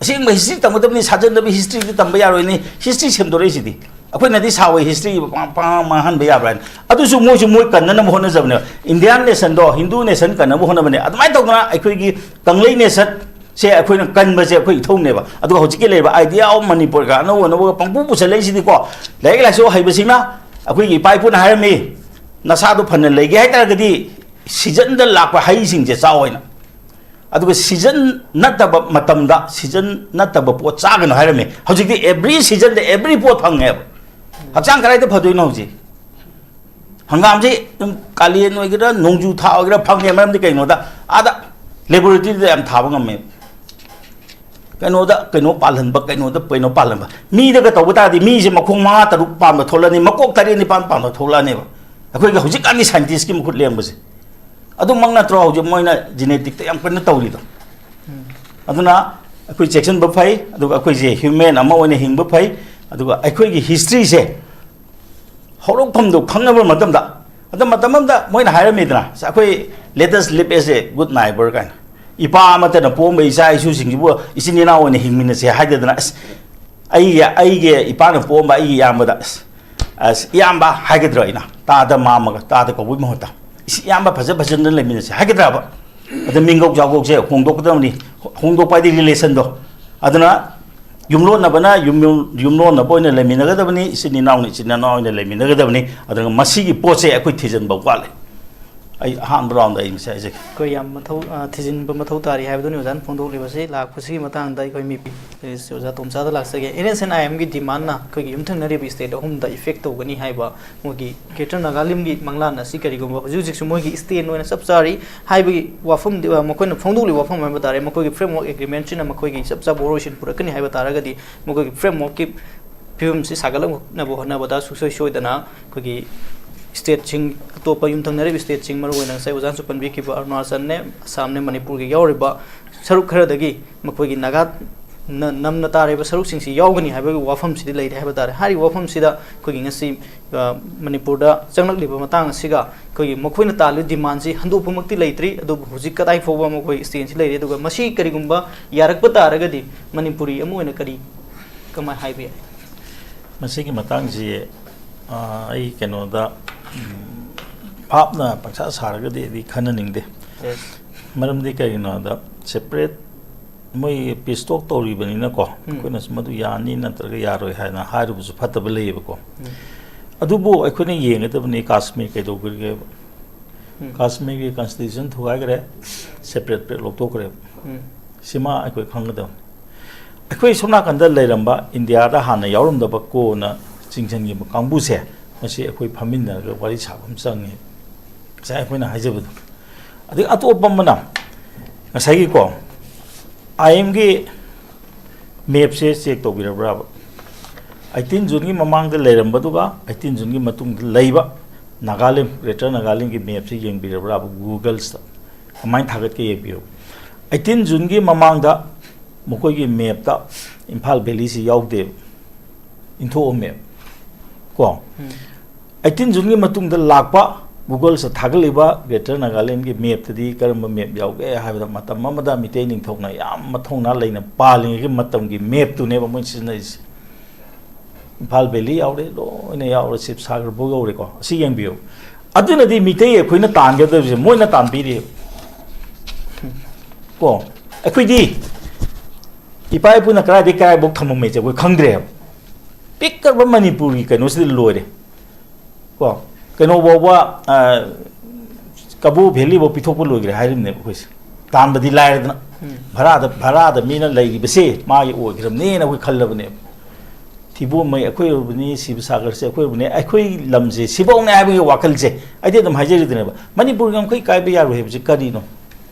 ꯑꯁꯦꯡꯕ ꯍꯤꯁꯇ꯭ꯔꯤ ꯇꯝꯒꯗꯕꯅꯤ, ꯁꯥꯖꯟꯗꯕ ꯍꯤꯁꯇ꯭ꯔꯤꯗꯤ ꯇꯝꯕ ꯌꯥꯔꯣꯏꯅꯤ꯫ ꯍꯤꯁꯇ꯭ꯔꯤ ꯁꯦꯝꯗꯣꯔꯛꯏꯁꯤꯗꯤ ꯑꯩꯈꯣꯏꯅꯗꯤ ꯁꯥꯎꯋꯦ, ꯍꯤꯁꯇ꯭ꯔꯤ ꯄꯥꯡ ꯄꯥꯡ ꯃꯥꯡꯍꯟꯕ ꯌꯥꯕ꯭ꯔꯥ ꯍꯥꯏꯅ꯫ ꯑꯗꯨꯁꯨ ꯃꯣꯏꯁꯨ ꯃꯣꯏ ꯀꯟꯅꯅꯕ ꯍꯣꯠꯅꯖꯕꯅꯦꯕ꯫ ꯏꯟꯗꯤꯌꯥꯟ ꯅꯦꯁꯟꯗꯣ, ꯍꯤꯟꯗꯨ ꯅꯦꯁꯟ ꯀꯟꯅꯕ ꯍꯣꯠꯅꯕꯅꯦ꯫ ꯑꯗꯨꯃꯥꯏꯅ ꯇꯧꯗꯅ ꯑꯩꯈꯣꯏꯒꯤ ꯀꯪꯂꯩ ꯅꯦꯁꯟꯁꯦ ꯑꯩꯈꯣꯏꯅ ꯀꯟꯕꯁꯦ ꯑꯩꯈꯣꯏ ꯏꯊꯧꯅꯦꯕ꯫ ꯑꯗꯨꯒ ꯍꯧꯖꯤꯛꯀꯤ ꯂꯩꯔꯤꯕ idea of ꯃꯅꯤꯄꯨꯔꯒ ꯑꯅꯧ ꯑꯅꯧꯕꯒ ꯄꯪꯄꯨ ꯄꯨꯁꯜꯂꯛꯏꯁꯤꯗꯤꯀꯣ, ꯂꯥꯏꯔꯤꯛ ꯂꯥꯏꯁꯨ ꯍꯩꯕꯁꯤꯡꯅ, ꯑꯩꯈꯣꯏꯒꯤ ꯏꯄꯥ ꯏꯄꯨꯅ ꯍꯥꯏꯔꯝꯃꯤ, "ꯅꯁꯥꯗꯣ ꯐꯅ ꯂꯩꯒꯦ ꯍꯥꯏ ꯇꯥꯔꯒꯗꯤ ꯁꯤꯖꯟꯗ ꯂꯥꯛꯄ ꯍꯩꯁꯤꯡꯁꯦ ꯆꯥꯎ" ꯍꯥꯏꯅ꯫ ꯑꯗꯨꯒ ꯁꯤꯖꯟ ꯅꯠꯇꯕ ꯃꯇꯝꯗ ꯁꯤꯖꯟ ꯅꯠꯇꯕ ꯄꯣꯠ ꯆꯥꯒꯅꯨ ꯍꯥꯏꯔꯝꯃꯤ꯫ ꯍꯧꯖꯤꯛꯇꯤ every seasonꯗ every ꯄꯣꯠ ꯐꯪꯉꯦꯕ꯫ ꯍꯛꯆꯥꯡ ꯀꯗꯥꯏꯗ ꯐꯗꯣꯏꯅꯣ ꯍꯧꯖꯤꯛ? ꯍꯪꯒꯥꯝꯁꯤ ꯑꯗꯨꯝ ꯀꯥꯂꯦꯟ ꯑꯣꯏꯒꯦꯔꯥ, ꯅꯣꯡꯖꯨ ꯊꯥ ꯑꯣꯏꯒꯦꯔꯥ ꯐꯪꯉꯦ꯫ ꯃꯔꯝꯗꯤ ꯀꯩꯅꯣꯗ, ꯑꯥꯗ laboratoryꯗ ꯌꯥꯝ ꯊꯥꯕ ꯉꯝꯃꯦ꯫ ꯀꯩꯅꯣꯗ ꯀꯩꯅꯣ ꯄꯥꯜꯍꯟꯕ, ꯀꯩꯅꯣꯗ ꯀꯩꯅꯣ ꯄꯥꯜꯍꯟꯕ꯫ ꯃꯤꯗꯒ ꯇꯧꯕ ꯇꯥꯔꯗꯤ ꯃꯤꯁꯦ ꯃꯈꯣꯡ ꯃꯉꯥ ꯇꯔꯨꯛ ꯄꯥꯟꯕ ꯊꯣꯛꯂꯛꯑꯅꯤ, ꯃꯀꯣꯛ ꯇꯔꯦꯠ ꯅꯤꯄꯥꯟ ꯄꯥꯟꯕ ꯊꯣꯛꯂꯛꯑꯅꯦꯕ꯫ ꯑꯩꯈꯣꯏꯒꯤ ꯍꯧꯖꯤꯛꯀꯥꯟꯒꯤ scientistꯀꯤ ꯃꯈꯨꯠ ꯂꯦꯡꯕꯁꯦ꯫ ꯑꯗꯨꯃꯛ ꯅꯠꯇ꯭ꯔꯣ ꯍꯧꯖꯤꯛ ꯃꯣꯏꯅ geneticꯇ ꯌꯥꯝ ꯀꯟꯅ ꯇꯧꯔꯤꯗꯣ? ꯑꯗꯨꯅ ꯑꯩꯈꯣꯏ ꯆꯦꯛꯁꯤꯟꯕ ꯐꯩ, ꯑꯗꯨꯒ ꯑꯩꯈꯣꯏꯁꯦ human ꯑꯃ ꯑꯣꯏꯅ ꯍꯤꯡꯕ ꯐꯩ, ꯑꯗꯨꯒ ꯑꯩꯈꯣꯏꯒꯤ historyꯁꯦ ꯍꯧꯔꯛꯐꯝꯗꯣ ꯈꯪꯅꯕ ꯃꯇꯝꯗ, ꯑꯗ ꯃꯇꯝ ꯑꯃꯗ ꯃꯣꯏꯅ ꯍꯥꯏꯔꯝꯃꯤꯗꯅ, "ꯑꯩꯈꯣꯏ let us live as a good neighbor" ꯀꯥꯏꯅ, "ꯏꯄꯥ ꯑꯃꯠꯇꯅ ꯄꯣꯛꯑꯝꯕ ꯏꯆꯥ ꯏꯁꯨꯁꯤꯡꯁꯤꯕꯨ ꯏꯆꯤꯟ ꯏꯅꯥꯎ ꯑꯣꯏꯅ ꯍꯤꯡꯃꯤꯟꯅꯁꯦ" ꯍꯥꯏꯗꯗꯅ, ꯑꯁ, ꯑꯩꯒꯤ, ꯑꯩꯒꯤ ꯏꯄꯥꯅ ꯄꯣꯛꯑꯝꯕ ꯑꯩꯒꯤ ꯏꯌꯥꯝꯕꯗ, ꯑꯁ, ꯑꯁ, "ꯏꯌꯥꯝꯕ" ꯍꯥꯏꯒꯗ꯭ꯔꯣ? ꯑꯩꯅ ꯇꯥꯗ ꯃꯥꯝꯃꯒ ꯇꯥꯗ ꯀꯧꯕꯒꯤ ꯃꯍꯨꯠꯇ, "ꯏꯁ, ꯏꯌꯥꯝꯕ, ꯐꯖ ꯐꯖꯅ ꯂꯩꯃꯤꯟꯅꯁꯦ" ꯍꯥꯏꯒꯗ꯭ꯔꯕ? ꯑꯗ ꯃꯤꯡꯒꯧ ꯆꯥꯎꯒꯧꯁꯦ ꯍꯣꯡꯗꯣꯛꯀꯗꯕꯅꯤ꯫ ꯍꯣꯡꯗꯣꯛꯄ ꯍꯥꯏꯗꯤ relationꯗꯣ꯫ ꯑꯗꯨꯅ ꯌꯨꯝꯂꯣꯟꯅꯕꯅ ꯌꯨꯝ-, ꯌꯨꯝꯂꯣꯟꯅꯕ ꯑꯣꯏꯅ ꯂꯩꯃꯤꯟꯅꯒꯗꯕꯅꯤ, ꯏꯆꯤꯟ ꯏꯅꯥꯎꯅ ꯏꯆꯤꯟ ꯏꯅꯥꯎ ꯑꯣꯏꯅ ꯂꯩꯃꯤꯟꯅꯒꯗꯕꯅꯤ꯫ ꯑꯗꯨꯒ ꯃꯁꯤꯒꯤ ꯄꯣꯠꯁꯦ ꯑꯩꯈꯣꯏ ꯊꯤꯖꯤꯟꯕ ꯋꯥꯠꯂꯦ꯫ ꯑꯩ ꯑꯍꯥꯟꯕ roundꯗ ꯑꯩ ꯃꯁꯤ ꯍꯥꯏꯖꯒꯦ꯫ ꯑꯩꯈꯣꯏ ꯌꯥꯝ ꯃꯊꯧ, ꯑ, ꯊꯤꯖꯤꯟꯕ ꯃꯊꯧ ꯇꯥꯔꯤ ꯍꯥꯏꯕꯗꯨꯅꯤ ꯑꯣꯖꯥꯅ ꯐꯣꯡꯗꯣꯛꯂꯤꯕꯁꯤ꯫ ꯂꯥꯛꯄꯁꯤꯒꯤ ꯃꯇꯥꯡꯗ ꯑꯩꯈꯣꯏ ꯃꯤ ꯑꯣꯖꯥ ꯇꯣꯝꯆꯥꯗ ꯂꯥꯛꯆꯒꯦ꯫ NSCN-IMꯒꯤ demandꯅ ꯑꯩꯈꯣꯏꯒꯤ ꯌꯨꯝꯊꯪꯅꯔꯤꯕ state ꯑꯍꯨꯝꯗ effect ꯇꯧꯒꯅꯤ ꯍꯥꯏꯕ ꯃꯣꯏꯒꯤ Greater Nagalimꯒꯤ ꯃꯪꯂꯥꯟ ꯑꯁꯤ ꯀꯔꯤꯒꯨꯝꯕ ꯍꯧꯖꯤꯛ ꯍꯧꯖꯤꯛꯁꯨ ꯃꯣꯏꯒꯤ stand ꯑꯣꯏꯅ ꯆꯞ ꯆꯥꯔꯤ ꯍꯥꯏꯕꯒꯤ ꯋꯥꯐꯝꯗꯤ, ꯑ, ꯃꯈꯣꯏꯅ ꯐꯣꯡꯗꯣꯛꯂꯤꯕ ꯋꯥꯐꯝ ꯍꯥꯏꯕ ꯇꯥꯔꯦ, ꯃꯈꯣꯏꯒꯤ framework agreementꯁꯤꯅ ꯃꯈꯣꯏꯒꯤ ꯆꯞ ꯆꯥꯕ ꯋꯥꯔꯣꯏꯁꯤꯟ ꯄꯨꯔꯛꯀꯅꯤ ꯍꯥꯏꯕ ꯇꯥꯔꯒꯗꯤ, ꯃꯈꯣꯏꯒꯤ frameworkꯀꯤ ꯐꯤꯕꯝꯁꯤ ꯁꯥꯒꯠꯂꯛꯅꯕ ꯍꯣꯠꯅꯕꯗ ꯁꯨꯡꯁꯣꯏ ꯁꯣꯏꯗꯅ ꯑꯩꯈꯣꯏꯒꯤ ꯁ꯭ꯇꯦꯠꯁꯤꯡ, ꯑꯇꯣꯞꯄ ꯌꯨꯝꯊꯪꯅꯔꯤꯕ ꯁ꯭ꯇꯦꯠꯁꯤꯡ, ꯃꯔꯨꯑꯣꯏꯅ ꯉꯁꯥꯏ ꯑꯣꯖꯥꯅꯁꯨ ꯄꯟꯕꯤꯈꯤꯕ ꯑꯔꯨꯅꯥꯆꯜꯅꯦ, ꯑꯁꯥꯝꯅꯦ, ꯃꯅꯤꯄꯨꯔꯒꯤ ꯌꯥꯎꯔꯤꯕ ꯁꯔꯨꯛ ꯈꯔꯗꯒꯤ ꯃꯈꯣꯏꯒꯤ ꯅꯥꯒꯥ ꯅ-, ꯅꯝꯅ ꯇꯥꯔꯤꯕ ꯁꯔꯨꯛꯁꯤꯡꯁꯤ ꯌꯥꯎꯒꯅꯤ ꯍꯥꯏꯕꯒꯤ ꯋꯥꯐꯝꯁꯤꯗꯤ ꯂꯩꯔꯦ ꯍꯥꯏꯕ ꯇꯥꯔꯦ꯫ ꯍꯥꯏꯔꯤꯕ ꯋꯥꯐꯝꯁꯤꯗ ꯑꯩꯈꯣꯏꯒꯤ ꯉꯁꯤ, ꯑ, ꯃꯅꯤꯄꯨꯔꯗ ꯆꯪꯂꯛꯂꯤꯕ ꯃꯇꯥꯡ ꯑꯁꯤꯒ ꯑꯩꯈꯣꯏꯒꯤ ꯃꯈꯣꯏꯅ ꯇꯥꯜꯂꯤꯕ ꯗꯤꯃꯥꯟꯁꯤ ꯍꯟꯗꯣꯛꯄꯃꯛꯇꯤ ꯂꯩꯇ꯭ꯔꯤ, ꯑꯗꯨꯕꯨ ꯍꯧꯖꯤꯛ ꯀꯗꯥꯏ ꯐꯥꯎꯕ ꯃꯈꯣꯏ ꯁ꯭ꯇꯦꯟꯁꯤ ꯂꯩꯔꯤ, ꯑꯗꯨꯒ ꯃꯁꯤ ꯀꯔꯤꯒꯨꯝꯕ ꯌꯥꯔꯛꯄ ꯇꯥꯔꯒꯗꯤ ꯃꯅꯤꯄꯨꯔꯤ ꯑꯃ ꯑꯣꯏꯅ ꯀꯔꯤ, ꯀꯃꯥꯏꯅ ꯍꯥꯏꯕ ꯌꯥꯏ? ꯃꯁꯤꯒꯤ ꯃꯇꯥꯡꯁꯤ, ꯑ, ꯑꯩ ꯀꯩꯅꯣꯗ, ꯎꯝ, ꯚꯥꯞꯅ ꯄꯪꯁꯥ ꯁꯥꯔꯒꯗꯤ ꯑꯩꯗꯤ ꯈꯟꯅꯅꯤꯡꯗꯦ꯫ ꯌꯦꯁ꯫ ꯃꯔꯝꯗꯤ ꯀꯩꯒꯤꯅꯣꯗ, ꯁꯦꯄꯔꯦꯠ ꯃꯣꯏ ꯄꯤꯁ ꯇꯣꯛ ꯇꯧꯔꯤꯕꯅꯤꯅꯀꯣ, ꯎꯝ꯫ ꯑꯩꯈꯣꯏꯅꯁꯨ ꯃꯗꯨ ꯌꯥꯅꯤ ꯅꯠꯇ꯭ꯔꯒ ꯌꯥꯔꯣꯏ ꯍꯥꯏꯅ ꯍꯥꯏꯔꯨꯕꯁꯨ ꯐꯠꯇꯕ ꯂꯩꯌꯦꯕꯀꯣ꯫ ꯎꯝ꯫ ꯑꯗꯨꯕꯨ ꯑꯩꯈꯣꯏꯅ ꯌꯦꯡꯒꯗꯕꯅꯤ ꯀꯥꯁꯃꯤꯔ ꯀꯩꯗꯧꯈ꯭ꯔꯒꯦꯕ꯫ ꯎꯝ꯫ ꯀꯥꯁꯃꯤꯔꯒꯤ ꯀꯟꯁꯇꯤꯇ꯭ꯌꯨꯁꯟ ꯊꯨꯒꯥꯏꯈ꯭ꯔꯦ, ꯁꯦꯄꯔꯦꯠ ꯄꯦꯠ ꯂꯧꯊꯣꯛꯈ꯭ꯔꯦꯕ꯫ ꯎꯝ꯫ ꯁꯤꯃ ꯑꯩꯈꯣꯏ ꯈꯪꯒꯗꯕꯅꯤ꯫ ꯑꯩꯈꯣꯏ ꯁꯣꯝ ꯅꯥꯀꯟꯗ ꯂꯩꯔꯝꯕ ꯏꯟꯗꯤꯌꯥꯗ ꯍꯥꯟꯅ ꯌꯥꯎꯔꯝꯗꯕ ꯀꯣꯟꯅ ꯆꯤꯡꯁꯤꯟꯈꯤꯕ ꯀꯥꯡꯕꯨꯁꯦ, ꯃꯁꯤ ꯑꯩꯈꯣꯏ ꯐꯝꯃꯤꯟꯅꯔꯒ ꯋꯥꯔꯤ ꯁꯥꯕ ꯑꯃ ꯆꯪꯉꯤ꯫ ꯉꯁꯥꯏ ꯑꯩꯈꯣꯏꯅ ꯍꯥꯏꯖꯕꯗꯣ꯫ ꯑꯗꯩ ꯑꯇꯣꯞꯄ ꯑꯃꯅ ꯉꯁꯥꯏꯒꯤꯀꯣ, ꯑꯥꯏ ꯑꯦꯝꯒꯤ ꯃꯦꯞꯁꯦ ꯆꯦꯛ ꯇꯧꯕꯤꯔꯕ꯭ꯔꯥꯕ? ꯑꯩꯠꯇꯤꯟ ꯖꯨꯟꯒꯤ ꯃꯃꯥꯡꯗ ꯂꯩꯔꯝꯕꯗꯨꯒ ꯑꯩꯠꯇꯤꯟ ꯖꯨꯟꯒꯤ ꯃꯇꯨꯡꯗ ꯂꯩꯕ ꯅꯥꯒꯥꯂꯦꯟ, ꯒ꯭ꯔꯦꯇꯔ ꯅꯥꯒꯥꯂꯦꯟꯒꯤ ꯃꯦꯞꯁꯦ ꯌꯦꯡꯕꯤꯔꯕ꯭ꯔꯥꯕ Googleꯁꯇ? ꯀꯃꯥꯏꯅ ꯊꯥꯒꯠꯀꯦ ꯌꯦꯡꯕꯤꯌꯨ꯫ ꯑꯩꯠꯇꯤꯟ ꯖꯨꯟꯒꯤ ꯃꯃꯥꯡꯗ ꯃꯈꯣꯏꯒꯤ ꯃꯦꯞꯇ ꯏꯝꯐꯥꯜ ꯚꯦꯂꯤꯁꯤ ꯌꯥꯎꯗꯦꯕ, ꯏꯟꯊꯣꯛꯑ ꯃꯦꯞ ꯀꯣ꯫ ꯎꯝ꯫ ꯑꯩꯠꯇꯤꯟ ꯖꯨꯟꯒꯤ ꯃꯇꯨꯡꯗ ꯂꯥꯛꯄ Googleꯁꯇ ꯊꯥꯒꯠꯂꯤꯕ ꯒ꯭ꯔꯦꯇꯔ ꯅꯥꯒꯥꯂꯦꯟꯒꯤ ꯃꯦꯞꯇꯗꯤ ꯀꯔꯝꯕ ꯃꯦꯞ ꯌꯥꯎꯒꯦ ꯍꯥꯏꯕꯗ, ꯃꯇꯝ ꯑꯃꯗ ꯃꯤꯇꯩ ꯅꯤꯡꯊꯧꯅ ꯌꯥꯝ ꯃꯊꯧꯅꯥ ꯂꯩꯅ ꯄꯥꯜꯂꯤꯉꯩꯒꯤ ꯃꯇꯝꯒꯤ ꯃꯦꯞꯇꯨꯅꯦꯕ ꯃꯣꯏꯅ ꯁꯤꯖꯤꯟꯅꯔꯤꯁꯦ꯫ ꯏꯝꯐꯥꯜ ꯚꯦꯂꯤ ꯌꯥꯎꯔꯦ, ꯂꯣꯏꯅ ꯌꯥꯎꯔꯦ, ꯁꯤꯕꯁꯥꯒꯔꯕꯨ ꯌꯧꯔꯦꯀꯣ꯫ ꯑꯁꯤ ꯌꯦꯡꯕꯤꯌꯨ꯫ ꯑꯗꯨꯅꯗꯤ ꯃꯤꯇꯩ ꯑꯩꯈꯣꯏꯅ ꯇꯥꯟꯒꯗꯕꯁꯦ ꯃꯣꯏꯅ ꯇꯥꯟꯕꯤꯔꯦꯕ ꯀꯣ꯫ ꯑꯩꯈꯣꯏꯗꯤ ꯏꯄꯥ ꯏꯄꯨꯅ ꯀꯗꯥꯏꯗꯒꯤ ꯀꯗꯥꯏꯐꯥꯎ ꯊꯝꯃꯝꯃꯦꯁꯦ ꯑꯩꯈꯣꯏ ꯈꯪꯗ꯭ꯔꯦꯕ꯫ ꯄꯤꯛꯈ꯭ꯔꯕ ꯃꯅꯤꯄꯨꯔꯒꯤ ꯀꯩꯅꯣꯁꯤꯗ ꯂꯣꯏꯔꯦ ꯀꯣ꯫ ꯀꯩꯅꯣ ꯐꯥꯎꯕ, ꯑ, ꯀꯕꯣ ꯚꯦꯂꯤ ꯐꯥꯎ ꯄꯤꯊꯣꯛꯄ ꯂꯣꯏꯈ꯭ꯔꯦ ꯍꯥꯏꯔꯤꯕꯅꯦꯕ ꯑꯩꯈꯣꯏꯁꯦ꯫ ꯇꯥꯟꯕꯗꯤ ꯂꯥꯏꯔꯗꯅ, ꯎꯝ꯫ ꯚꯔꯥꯗ, ꯚꯔꯥꯗ ꯃꯤꯅ ꯂꯩꯔꯤꯕꯁꯦ ꯃꯥꯒꯤ ꯑꯣꯏꯈ꯭ꯔꯕꯅꯦꯅ ꯑꯩꯈꯣꯏ ꯈꯜꯂꯕꯅꯦꯕ꯫ ꯊꯤꯕꯣꯡꯃꯩ ꯑꯩꯈꯣꯏ ꯑꯣꯏꯔꯕꯅꯤ, ꯁꯤꯕꯁꯥꯒꯔꯁꯦ ꯑꯩꯈꯣꯏ ꯑꯣꯏꯔꯕꯅꯤ, ꯑꯩꯈꯣꯏ ꯂꯝꯁꯦ ꯁꯤꯐꯧꯅꯦ ꯍꯥꯏꯕꯒꯤ ꯋꯥꯈꯜꯁꯦ ꯑꯩꯗꯤ ꯑꯗꯨꯝ ꯍꯥꯏꯖꯔꯤꯗꯅꯦꯕ꯫ ꯃꯅꯤꯄꯨꯔꯒꯤ ꯉꯝꯈꯩ ꯀꯥꯏꯕ ꯌꯥꯔꯣꯏ ꯍꯥꯏꯕꯁꯤ ꯀꯔꯤꯅꯣ?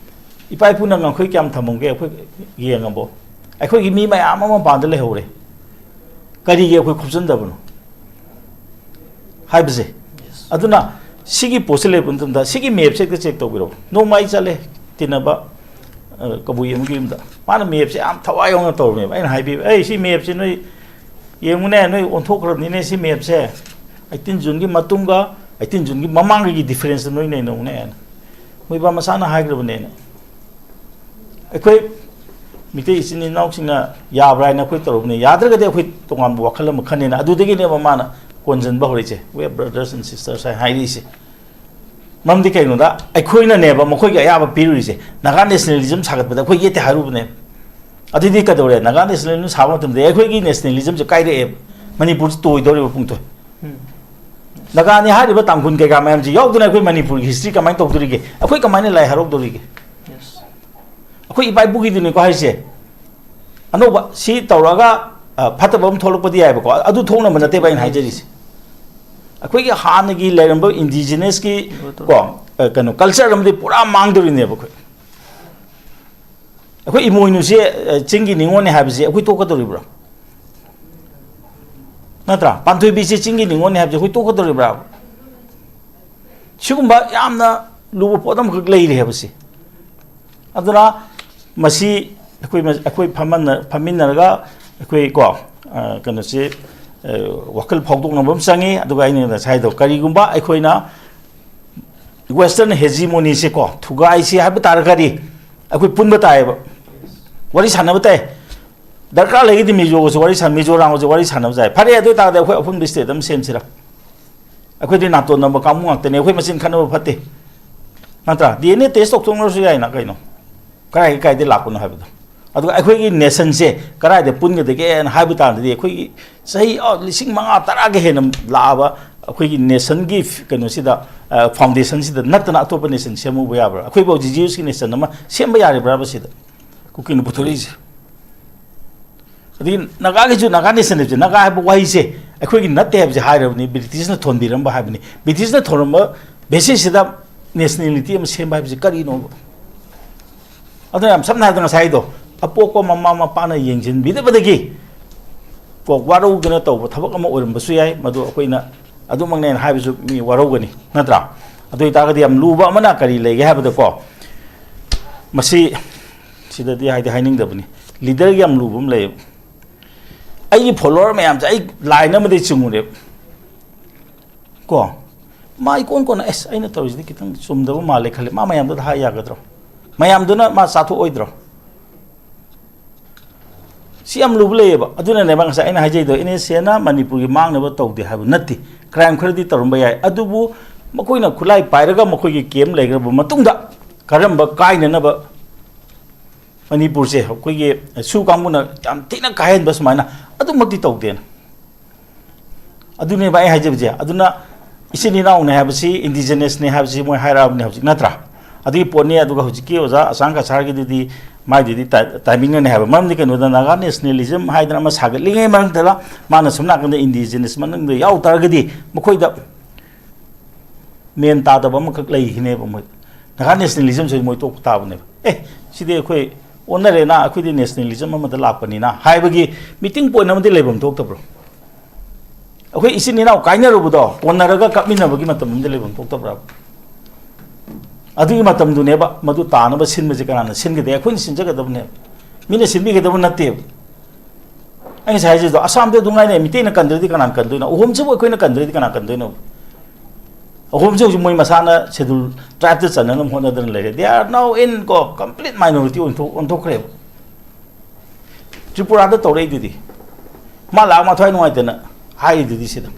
ꯏꯄꯥ ꯏꯄꯨꯅ ꯉꯝꯈꯩ ꯀꯌꯥꯝ ꯊꯝꯃꯝꯒꯦ ꯑꯩꯈꯣꯏ ꯌꯦꯡꯉꯕꯣ? ꯑꯩꯈꯣꯏꯒꯤ ꯃꯤ ꯃꯌꯥꯝ ꯑꯃ ꯃꯄꯥꯟꯗ ꯂꯩꯍꯧꯔꯦ꯫ ꯀꯔꯤꯒꯤ ꯑꯩꯈꯣꯏ ꯈꯣꯝꯖꯤꯟꯗꯕꯅꯣ ꯍꯥꯏꯕꯁꯦ꯫ ꯑꯗꯨꯅ ꯁꯤꯒꯤ ꯄꯣꯠꯁꯤ ꯂꯩꯕ ꯃꯇꯝꯗ ꯁꯤꯒꯤ ꯃꯦꯞꯁꯦ ꯍꯦꯛꯇ ꯆꯦꯛ ꯇꯧꯕꯤꯔꯛꯎ꯫ ꯅꯣꯡꯃ ꯑꯩ ꯆꯠꯂꯦ ꯇꯤꯟꯅꯕ, ꯑ, ꯀꯕꯨꯏ ꯑꯃꯒꯤ ꯌꯨꯝꯗ꯫ ꯃꯥꯅ ꯃꯦꯞꯁꯦ ꯌꯥꯝ ꯊꯋꯥꯏ ꯌꯥꯎꯅ ꯇꯧꯔꯝꯃꯦꯕ꯫ ꯑꯩꯅ ꯍꯥꯏꯕꯤꯕ, "ꯑꯩ ꯁꯤ ꯃꯦꯞꯁꯦ ꯅꯣꯏ ꯌꯦꯡꯉꯨꯅꯦ, ꯅꯣꯏ ꯑꯣꯟꯊꯣꯛꯈ꯭ꯔꯕꯅꯤꯅꯦ ꯁꯤ ꯃꯦꯞꯁꯦ꯫ ꯑꯩꯠꯇꯤꯟ ꯖꯨꯟꯒꯤ ꯃꯇꯨꯡꯒ ꯑꯩꯠꯇꯤꯟ ꯖꯨꯟꯒꯤ ꯃꯃꯥꯡꯒꯤ ꯗꯤꯐ꯭ꯔꯦꯟꯁꯇꯣ ꯅꯣꯏ ꯅꯩꯅꯧꯅꯦ" ꯍꯥꯏꯅ꯫ ꯃꯣꯏꯕꯥ ꯃꯁꯥꯅ ꯍꯥꯏꯈ꯭ꯔꯕꯅꯦꯅ꯫ ꯑꯩꯈꯣꯏ ꯃꯤꯇꯩ ꯏꯆꯤꯟ ꯏꯅꯥꯎꯁꯤꯡꯅ ꯌꯥꯕ꯭ꯔꯥ ꯍꯥꯏꯅ ꯑꯩꯈꯣꯏ ꯇꯧꯔꯨꯕꯅꯦ꯫ ꯌꯥꯗ꯭ꯔꯒꯗꯤ ꯑꯩꯈꯣꯏ ꯇꯣꯉꯥꯟꯕ ꯋꯥꯈꯜ ꯑꯃ ꯈꯟꯅꯦꯅ꯫ ꯑꯗꯨꯗꯒꯤꯅꯦꯕ ꯃꯥꯅ ꯀꯣꯟꯁꯤꯟꯕ ꯍꯧꯔꯛꯏꯁꯦ, "We are brothers and sisters" ꯍꯥꯏ ꯍꯥꯏꯔꯛꯏꯁꯦ꯫ ꯃꯔꯝꯗꯤ ꯀꯩꯅꯣꯗ, ꯑꯩꯈꯣꯏꯅꯅꯦꯕ ꯃꯈꯣꯏꯒꯤ ꯑꯌꯥꯕ ꯄꯤꯔꯨꯔꯤꯁꯦ꯫ ꯅꯥꯒꯥ ꯅꯦꯁꯅꯦꯂꯤꯖꯝ ꯁꯥꯒꯠꯄꯗ ꯑꯩꯈꯣꯏ ꯌꯦꯠꯇꯦ ꯍꯥꯏꯔꯨꯕꯅꯦ꯫ ꯑꯗꯨꯗꯤ ꯀꯩꯗꯧꯔꯦ? ꯅꯥꯒꯥ ꯅꯦꯁꯅꯦꯂꯤꯖꯝ ꯁꯥꯕ ꯃꯇꯝꯗ ꯑꯩꯈꯣꯏꯒꯤ ꯅꯦꯁꯅꯦꯂꯤꯖꯝꯁꯦ ꯀꯥꯏꯔꯛꯑꯦꯕ꯫ ꯃꯅꯤꯄꯨꯔꯁꯦ ꯇꯣꯏꯗꯧꯔꯤꯕ ꯄꯨꯡꯇꯣꯏ꯫ ꯅꯥꯒꯥꯅꯤ ꯍꯥꯏꯔꯤꯕ ꯇꯥꯡꯈꯨꯜ ꯀꯩꯀꯥ ꯃꯌꯥꯝꯁꯦ ꯌꯥꯎꯗꯅ ꯑꯩꯈꯣꯏ ꯃꯅꯤꯄꯨꯔꯒꯤ ꯍꯤꯁꯇ꯭ꯔꯤ ꯀꯃꯥꯏꯅ ꯇꯧꯗꯣꯔꯤꯒꯦ? ꯑꯩꯈꯣꯏ ꯀꯃꯥꯏꯅ ꯂꯥꯏ ꯍꯔꯥꯎꯗꯣꯔꯤꯒꯦ? ꯑꯩꯈꯣꯏ ꯏꯄꯥ ꯏꯄꯨꯒꯤꯗꯨꯅꯤꯀꯣ ꯍꯥꯏꯁꯦ꯫ ꯑꯅꯧꯕ ꯁꯤ ꯇꯧꯔꯒ, ꯑ, ꯐꯠꯇꯕ ꯑꯃ ꯊꯣꯛꯂꯛꯄꯗꯤ ꯌꯥꯏꯕꯀꯣ, ꯑꯗꯨ ꯊꯣꯛꯅꯕ ꯅꯠꯇꯦꯕ ꯑꯩꯅ ꯍꯥꯏꯖꯔꯤꯁꯦ꯫ ꯑꯩꯈꯣꯏꯒꯤ ꯍꯥꯟꯅꯒꯤ ꯂꯩꯔꯝꯕ ꯏꯟꯗꯤꯖꯤꯅꯁꯀꯤ ꯀꯣ, ꯑ, ꯀꯩꯅꯣ, ꯀꯜꯆꯔ ꯑꯃꯗꯤ ꯄꯨꯔꯥ ꯃꯥꯡꯗꯣꯔꯤꯅꯦꯕ ꯑꯩꯈꯣꯏ꯫ ꯑꯩꯈꯣꯏ ꯏꯃꯣꯏꯅꯨꯁꯦ, ꯑ, ꯆꯤꯡꯒꯤ ꯅꯤꯉꯣꯜꯅꯦ ꯍꯥꯏꯕꯁꯦ ꯑꯩꯈꯣꯏ ꯇꯣꯛꯀꯗꯧꯔꯤꯕ꯭ꯔꯣ? ꯅꯠꯇ꯭ꯔꯥ? ꯄꯥꯟꯊꯣꯏꯕꯤꯁꯦ ꯆꯤꯡꯒꯤ ꯅꯤꯉꯣꯜꯅꯦ ꯍꯥꯏꯕꯁꯦ ꯑꯩꯈꯣꯏ ꯇꯣꯛꯀꯗꯧꯔꯤꯕ꯭ꯔꯥ? ꯁꯤꯒꯨꯝꯕ ꯌꯥꯝꯅ ꯂꯨꯕ ꯄꯣꯠ ꯑꯃꯈꯛ ꯂꯩꯔꯤ ꯍꯥꯏꯕꯁꯦ꯫ ꯑꯗꯨꯅ ꯃꯁꯤ ꯑꯩꯈꯣꯏ ꯃ-, ꯑꯩꯈꯣꯏ ꯐꯝꯃꯟꯅ-, ꯐꯝꯃꯤꯟꯅꯔꯒ ꯑꯩꯈꯣꯏ ꯀꯣ, ꯑ, ꯀꯩꯅꯣꯁꯤ, ꯑ, ꯋꯥꯈꯜ ꯐꯥꯎꯗꯣꯛꯅꯕ ꯑꯃ ꯆꯪꯉꯤ꯫ ꯑꯗꯨꯒ ꯑꯩꯅ ꯉꯁꯥꯏꯗꯣ, ꯀꯔꯤꯒꯨꯝꯕ ꯑꯩꯈꯣꯏꯅ ꯋꯦꯁꯇꯔꯟ ꯍꯦꯖꯤꯃꯣꯅꯤꯁꯦ ꯀꯣ, ꯊꯨꯒꯥꯏꯁꯤ ꯍꯥꯏꯕ ꯇꯥꯔꯒꯗꯤ ꯑꯩꯈꯣꯏ ꯄꯨꯟꯕ ꯇꯥꯏꯌꯦꯕ, ꯋꯥꯔꯤ ꯁꯥꯟꯅꯕ ꯇꯥꯏ꯫ ꯗꯔꯀꯥꯔ ꯂꯩꯔꯒꯗꯤ ꯃꯤꯖꯣꯒꯁꯨ ꯋꯥꯔꯤ ꯁꯥꯟ-, ꯃꯤꯖꯣꯔꯥꯝꯒꯁꯨ ꯋꯥꯔꯤ ꯁꯥꯟꯅꯕ ꯌꯥꯏ꯫ ꯐꯔꯦ, ꯑꯗꯨ ꯑꯣꯏ ꯇꯥꯔꯒꯗꯤ ꯑꯩꯈꯣꯏ ꯑꯄꯨꯟꯕ ꯁ꯭ꯇꯦꯠ ꯑꯃ ꯁꯦꯝꯁꯤꯔꯥ? ꯑꯩꯈꯣꯏꯗꯤ ꯅꯥꯇꯣꯟ ꯅꯝꯕ ꯀꯥꯡꯕꯨ ꯉꯥꯛꯇꯅꯦ, ꯑꯩꯈꯣꯏ ꯃꯁꯦꯟ ꯈꯠꯅꯕ ꯐꯠꯇꯦ, ꯅꯠꯇ꯭ꯔꯥ? ꯗꯤ ꯑꯦꯟ ꯑꯦ ꯇꯦꯁ ꯇꯧꯊꯣꯛꯅꯔꯁꯨ ꯌꯥꯏꯅ ꯀꯩꯅꯣ, ꯀꯗꯥꯏ ꯀꯥꯏꯗꯩ ꯂꯥꯛꯄꯅꯣ ꯍꯥꯏꯕꯗꯣ꯫ ꯑꯗꯨꯒ ꯑꯩꯈꯣꯏꯒꯤ ꯅꯦꯁꯟꯁꯦ ꯀꯗꯥꯏꯗ ꯄꯨꯟꯒꯗꯒꯦꯅ ꯍꯥꯏꯕ ꯇꯥꯔꯗꯤ, ꯑꯩꯈꯣꯏꯒꯤ ꯆꯍꯤ, ꯑ, ꯂꯤꯁꯤꯡ ꯃꯉꯥ ꯇꯔꯥꯒ ꯍꯦꯟꯅ ꯂꯥꯛꯑꯕ ꯑꯩꯈꯣꯏꯒꯤ ꯅꯦꯁꯟꯒꯤ ꯐ-, ꯀꯩꯅꯣꯁꯤꯗ, ꯑ, ꯐꯥꯎꯟꯗꯦꯁꯟꯁꯤꯗ ꯅꯠꯇꯅ ꯑꯇꯣꯞꯄ ꯅꯦꯁꯟ ꯁꯦꯝꯍꯧꯕ ꯌꯥꯕ꯭ꯔꯥ? ꯑꯩꯈꯣꯏꯐꯥꯎ ꯖꯤꯖꯤꯌꯁꯀꯤ ꯅꯦꯁꯟ ꯑꯃ ꯁꯦꯝꯕ ꯌꯥꯔꯤꯕ꯭ꯔꯥꯕ ꯁꯤꯗ? ꯀꯨꯀꯤꯅ ꯄꯨꯊꯣꯔꯛꯏꯁꯦ꯫ ꯑꯗꯒꯤ ꯅꯥꯒꯥꯒꯤꯁꯨ, ꯅꯥꯒꯥ ꯅꯦꯁꯅꯦꯜꯁꯦ, ꯅꯥꯒꯥ ꯍꯥꯏꯕ ꯋꯥꯍꯩꯁꯦ ꯑꯩꯈꯣꯏꯒꯤ ꯅꯠꯇꯦ ꯍꯥꯏꯕꯁꯦ ꯍꯥꯏꯔꯕꯅꯤ, ꯕ꯭ꯔꯤꯇꯤꯁꯅ ꯊꯣꯟꯕꯤꯔꯝꯕ ꯍꯥꯏꯕꯅꯤ꯫ ꯕ꯭ꯔꯤꯇꯤꯁꯅ ꯊꯣꯟꯕ ꯕꯦꯁꯤꯁꯁꯤꯗ ꯅꯦꯁꯅꯦꯂꯤꯇꯤ ꯑꯃ ꯁꯦꯝꯕ ꯍꯥꯏꯕꯁꯤ ꯀꯔꯤꯅꯣꯕ? ꯑꯗꯨꯅ ꯌꯥꯝ ꯁꯝꯅ ꯍꯥꯏꯔꯕꯗ ꯉꯁꯥꯏꯗꯣ, ꯑꯄꯣꯛꯄ ꯃꯃꯥ ꯃꯄꯥꯅ ꯌꯦꯡꯁꯤꯟꯕꯤꯗꯕꯗꯒꯤ ꯀꯣꯛ ꯋꯥꯔꯧꯗꯅ ꯇꯧꯕ ꯊꯕꯛ ꯑꯃ ꯑꯣꯏꯔꯝꯕꯁꯨ ꯌꯥꯏ꯫ ꯃꯗꯨ ꯑꯩꯈꯣꯏꯅ ꯑꯗꯨꯃꯛꯅꯦꯅ ꯍꯥꯏꯕꯁꯨ ꯃꯤ ꯋꯥꯔꯧꯒꯅꯤ, ꯅꯠꯇ꯭ꯔꯥ? ꯑꯗꯨ ꯑꯣꯏꯇꯥꯔꯒꯗꯤ ꯌꯥꯝ ꯂꯨꯕ ꯑꯃꯅ ꯀꯔꯤ ꯂꯩꯒꯦ ꯍꯥꯏꯕꯗꯀꯣ, ꯃꯁꯤ, ꯁꯤꯗꯗꯤ ꯍꯥꯏꯗꯤ ꯍꯥꯏꯅꯤꯡꯗꯕꯅꯤ, ꯂꯤꯗꯔꯒꯤ ꯌꯥꯝ ꯂꯨꯕ ꯑꯃ ꯂꯩꯌꯦꯕ꯫ ꯑꯩꯒꯤ ꯐꯣꯂꯣꯋꯔ ꯃꯌꯥꯝꯁꯦ ꯑꯩ ꯂꯥꯏꯟ ꯑꯃꯗꯒꯤ ꯆꯤꯡꯉꯨꯔꯦꯕ ꯀꯣ꯫ ꯃꯥ ꯏꯀꯣꯟ ꯀꯣꯟꯅ, "ꯑꯦꯁ, ꯑꯩꯅ ꯇꯧꯔꯤꯁꯤꯗꯤ ꯈꯤꯇꯪ ꯆꯨꯝꯗꯕ ꯃꯥꯜꯂꯦ" ꯈꯜꯂꯦ꯫ ꯃꯥ ꯃꯌꯥꯝꯗꯨꯗ ꯍꯥꯏ ꯌꯥꯒꯗ꯭ꯔꯣ? ꯃꯌꯥꯝꯗꯨꯅ ꯃꯥ ꯆꯥꯊꯣꯛꯑꯣꯏꯗ꯭ꯔꯣ? ꯁꯤ ꯌꯥꯝ ꯂꯨꯕ ꯂꯩꯌꯦꯕ꯫ ꯑꯗꯨꯅꯅꯦꯕ ꯉꯁꯥꯏ ꯑꯩꯅ ꯍꯥꯏꯖꯩꯗꯣ, ꯑꯦꯟ ꯑꯦꯁ ꯑꯦꯅ ꯃꯅꯤꯄꯨꯔꯒꯤ ꯃꯥꯡꯅꯕ ꯇꯧꯗꯦ ꯍꯥꯏꯕ ꯅꯠꯇꯦ꯫ ꯀ꯭ꯔꯥꯏꯝ ꯈꯔꯗꯤ ꯇꯧꯔꯝꯕ ꯌꯥꯏ, ꯑꯗꯨꯕꯨ ꯃꯈꯣꯏꯅ ꯈꯨꯠꯂꯥꯏ ꯄꯥꯏꯔꯒ ꯃꯈꯣꯏꯒꯤ ꯀꯦꯝ ꯂꯩꯈ꯭ꯔꯕ ꯃꯇꯨꯡꯗ ꯀꯔꯝꯕ ꯀꯥꯏꯅꯅꯕ ꯃꯅꯤꯄꯨꯔꯁꯦ ꯑꯩꯈꯣꯏꯒꯤ ꯁꯨ ꯀꯥꯡꯕꯨꯅ ꯌꯥꯝ ꯊꯤꯅ ꯀꯥꯏꯍꯟꯕ ꯁꯨꯃꯥꯏꯅ ꯑꯗꯨꯃꯛꯇꯤ ꯇꯧꯗꯦꯅ꯫ ꯑꯗꯨꯅꯦꯕ ꯑꯩ ꯍꯥꯏꯖꯕꯁꯦ꯫ ꯑꯗꯨꯅ ꯏꯆꯤꯟ ꯏꯅꯥꯎꯅꯦ ꯍꯥꯏꯕꯁꯤ, ꯏꯟꯗꯤꯖꯤꯅꯁꯅꯦ ꯍꯥꯏꯕꯁꯤ ꯃꯣꯏ ꯍꯥꯏꯔꯛꯑꯕꯅꯦ ꯍꯧꯖꯤꯛ, ꯅꯠꯇ꯭ꯔꯥ? ꯑꯗꯨꯒꯤ ꯄꯣꯠꯅꯤ꯫ ꯑꯗꯨꯒ ꯍꯧꯖꯤꯛꯀꯤ ꯑꯣꯖꯥ ꯑꯁꯥꯡ ꯀꯁꯥꯔꯒꯤꯗꯨꯗꯤ, ꯃꯥꯏꯗꯨꯗꯤ ꯇꯥꯏ-, ꯇꯥꯏꯃꯤꯡꯅꯅꯦ ꯍꯥꯏꯕ꯫ ꯃꯔꯝꯗꯤ ꯀꯩꯅꯣꯗ, ꯅꯥꯒꯥ ꯅꯦꯁꯅꯦꯂꯤꯖꯝ ꯍꯥꯏꯗꯅ ꯑꯃ ꯁꯥꯒꯠꯂꯤꯉꯩ ꯃꯔꯛꯇꯗ ꯃꯥꯅ ꯁꯣꯝ ꯅꯥꯀꯟꯗ ꯏꯟꯗꯤꯖꯤꯅꯁ ꯃꯅꯨꯡꯗ ꯌꯥꯎ ꯇꯥꯔꯒꯗꯤ ꯃꯈꯣꯏꯗ ꯃꯦꯟ ꯇꯥꯗꯕ ꯑꯃꯈꯛ ꯂꯩꯈꯤꯅꯦꯕ꯫ ꯃꯣꯏ ꯅꯥꯒꯥ ꯅꯦꯁꯅꯦꯂꯤꯖꯝꯁꯦ ꯃꯣꯏ ꯇꯣꯛꯄ ꯇꯥꯕꯅꯦꯕ꯫ ꯑꯦ, ꯁꯤꯗꯤ ꯑꯩꯈꯣꯏ ꯑꯣꯟꯅꯔꯦꯅ, ꯑꯩꯈꯣꯏꯗꯤ ꯅꯦꯁꯅꯦꯂꯤꯖꯝ ꯑꯃꯗ ꯂꯥꯛꯄꯅꯤꯅ ꯍꯥꯏꯕꯒꯤ ꯃꯤꯇꯤꯡ ꯄꯣꯏꯟ ꯑꯃꯗꯤ ꯂꯩꯐꯝ ꯊꯣꯛꯇꯕ꯭ꯔꯣ? ꯑꯩꯈꯣꯏ ꯏꯆꯤꯟ ꯏꯅꯥꯎ ꯀꯥꯏꯅꯔꯨꯕꯗꯣ ꯀꯣꯟꯅꯔꯒ ꯀꯞꯃꯤꯟꯅꯕꯒꯤ ꯃꯇꯝ ꯑꯃꯗꯤ ꯂꯩꯐꯝ ꯊꯣꯛꯇꯕ꯭ꯔꯥ? ꯑꯗꯨꯒꯤ ꯃꯇꯝꯗꯨꯅꯦꯕ ꯃꯗꯨ ꯇꯥꯅꯕ ꯁꯤꯟꯕꯁꯦ ꯀꯅꯥꯅ ꯁꯤꯟꯒꯗꯦ? ꯑꯩꯈꯣꯏꯅ ꯁꯤꯟꯖꯒꯗꯕꯅꯦꯕ, ꯃꯤꯅ ꯁꯤꯟꯕꯤꯒꯗꯕ ꯅꯠꯇꯦꯕ꯫ ꯑꯩ ꯉꯁꯥꯏ ꯍꯥꯏꯖꯩꯗꯣ, ꯑꯁꯥꯝꯗ ꯑꯗꯨ ꯉꯥꯏꯅ ꯃꯤꯇꯩꯅ ꯀꯟꯗ꯭ꯔꯗꯤ ꯀꯅꯥꯅ ꯀꯟꯗꯣꯏꯅꯣ? ꯑꯍꯣꯝꯁꯤꯕꯨ ꯑꯩꯈꯣꯏꯅ ꯀꯟꯗ꯭ꯔꯗꯤ ꯀꯅꯥ ꯀꯟꯗꯣꯏꯅꯣ? ꯑꯍꯣꯝꯁꯤ ꯍꯧꯖꯤꯛ ꯃꯣꯏ ꯃꯁꯥꯅ ꯁꯦꯗꯨꯜ ꯇ꯭ꯔꯥꯏꯕꯇ ꯆꯟꯅꯅꯕ ꯍꯣꯠꯅꯗꯅ ꯂꯩꯔꯦ꯫ They are now in ꯀꯣ, complete minority ꯑꯣꯟꯊꯣꯛ-, ꯑꯣꯟꯊꯣꯛꯈ꯭ꯔꯦꯕ꯫ ꯇ꯭ꯔꯤꯄꯨꯔꯥꯗ ꯇꯧꯔꯛꯏꯗꯨꯗꯤ, ꯃꯥ ꯂꯥꯛ ꯃꯥꯊꯣꯏ ꯅꯨꯡꯉꯥꯏꯇꯅ ꯍꯥꯏꯔꯤꯗꯨꯗꯤ ꯁꯤꯗ꯫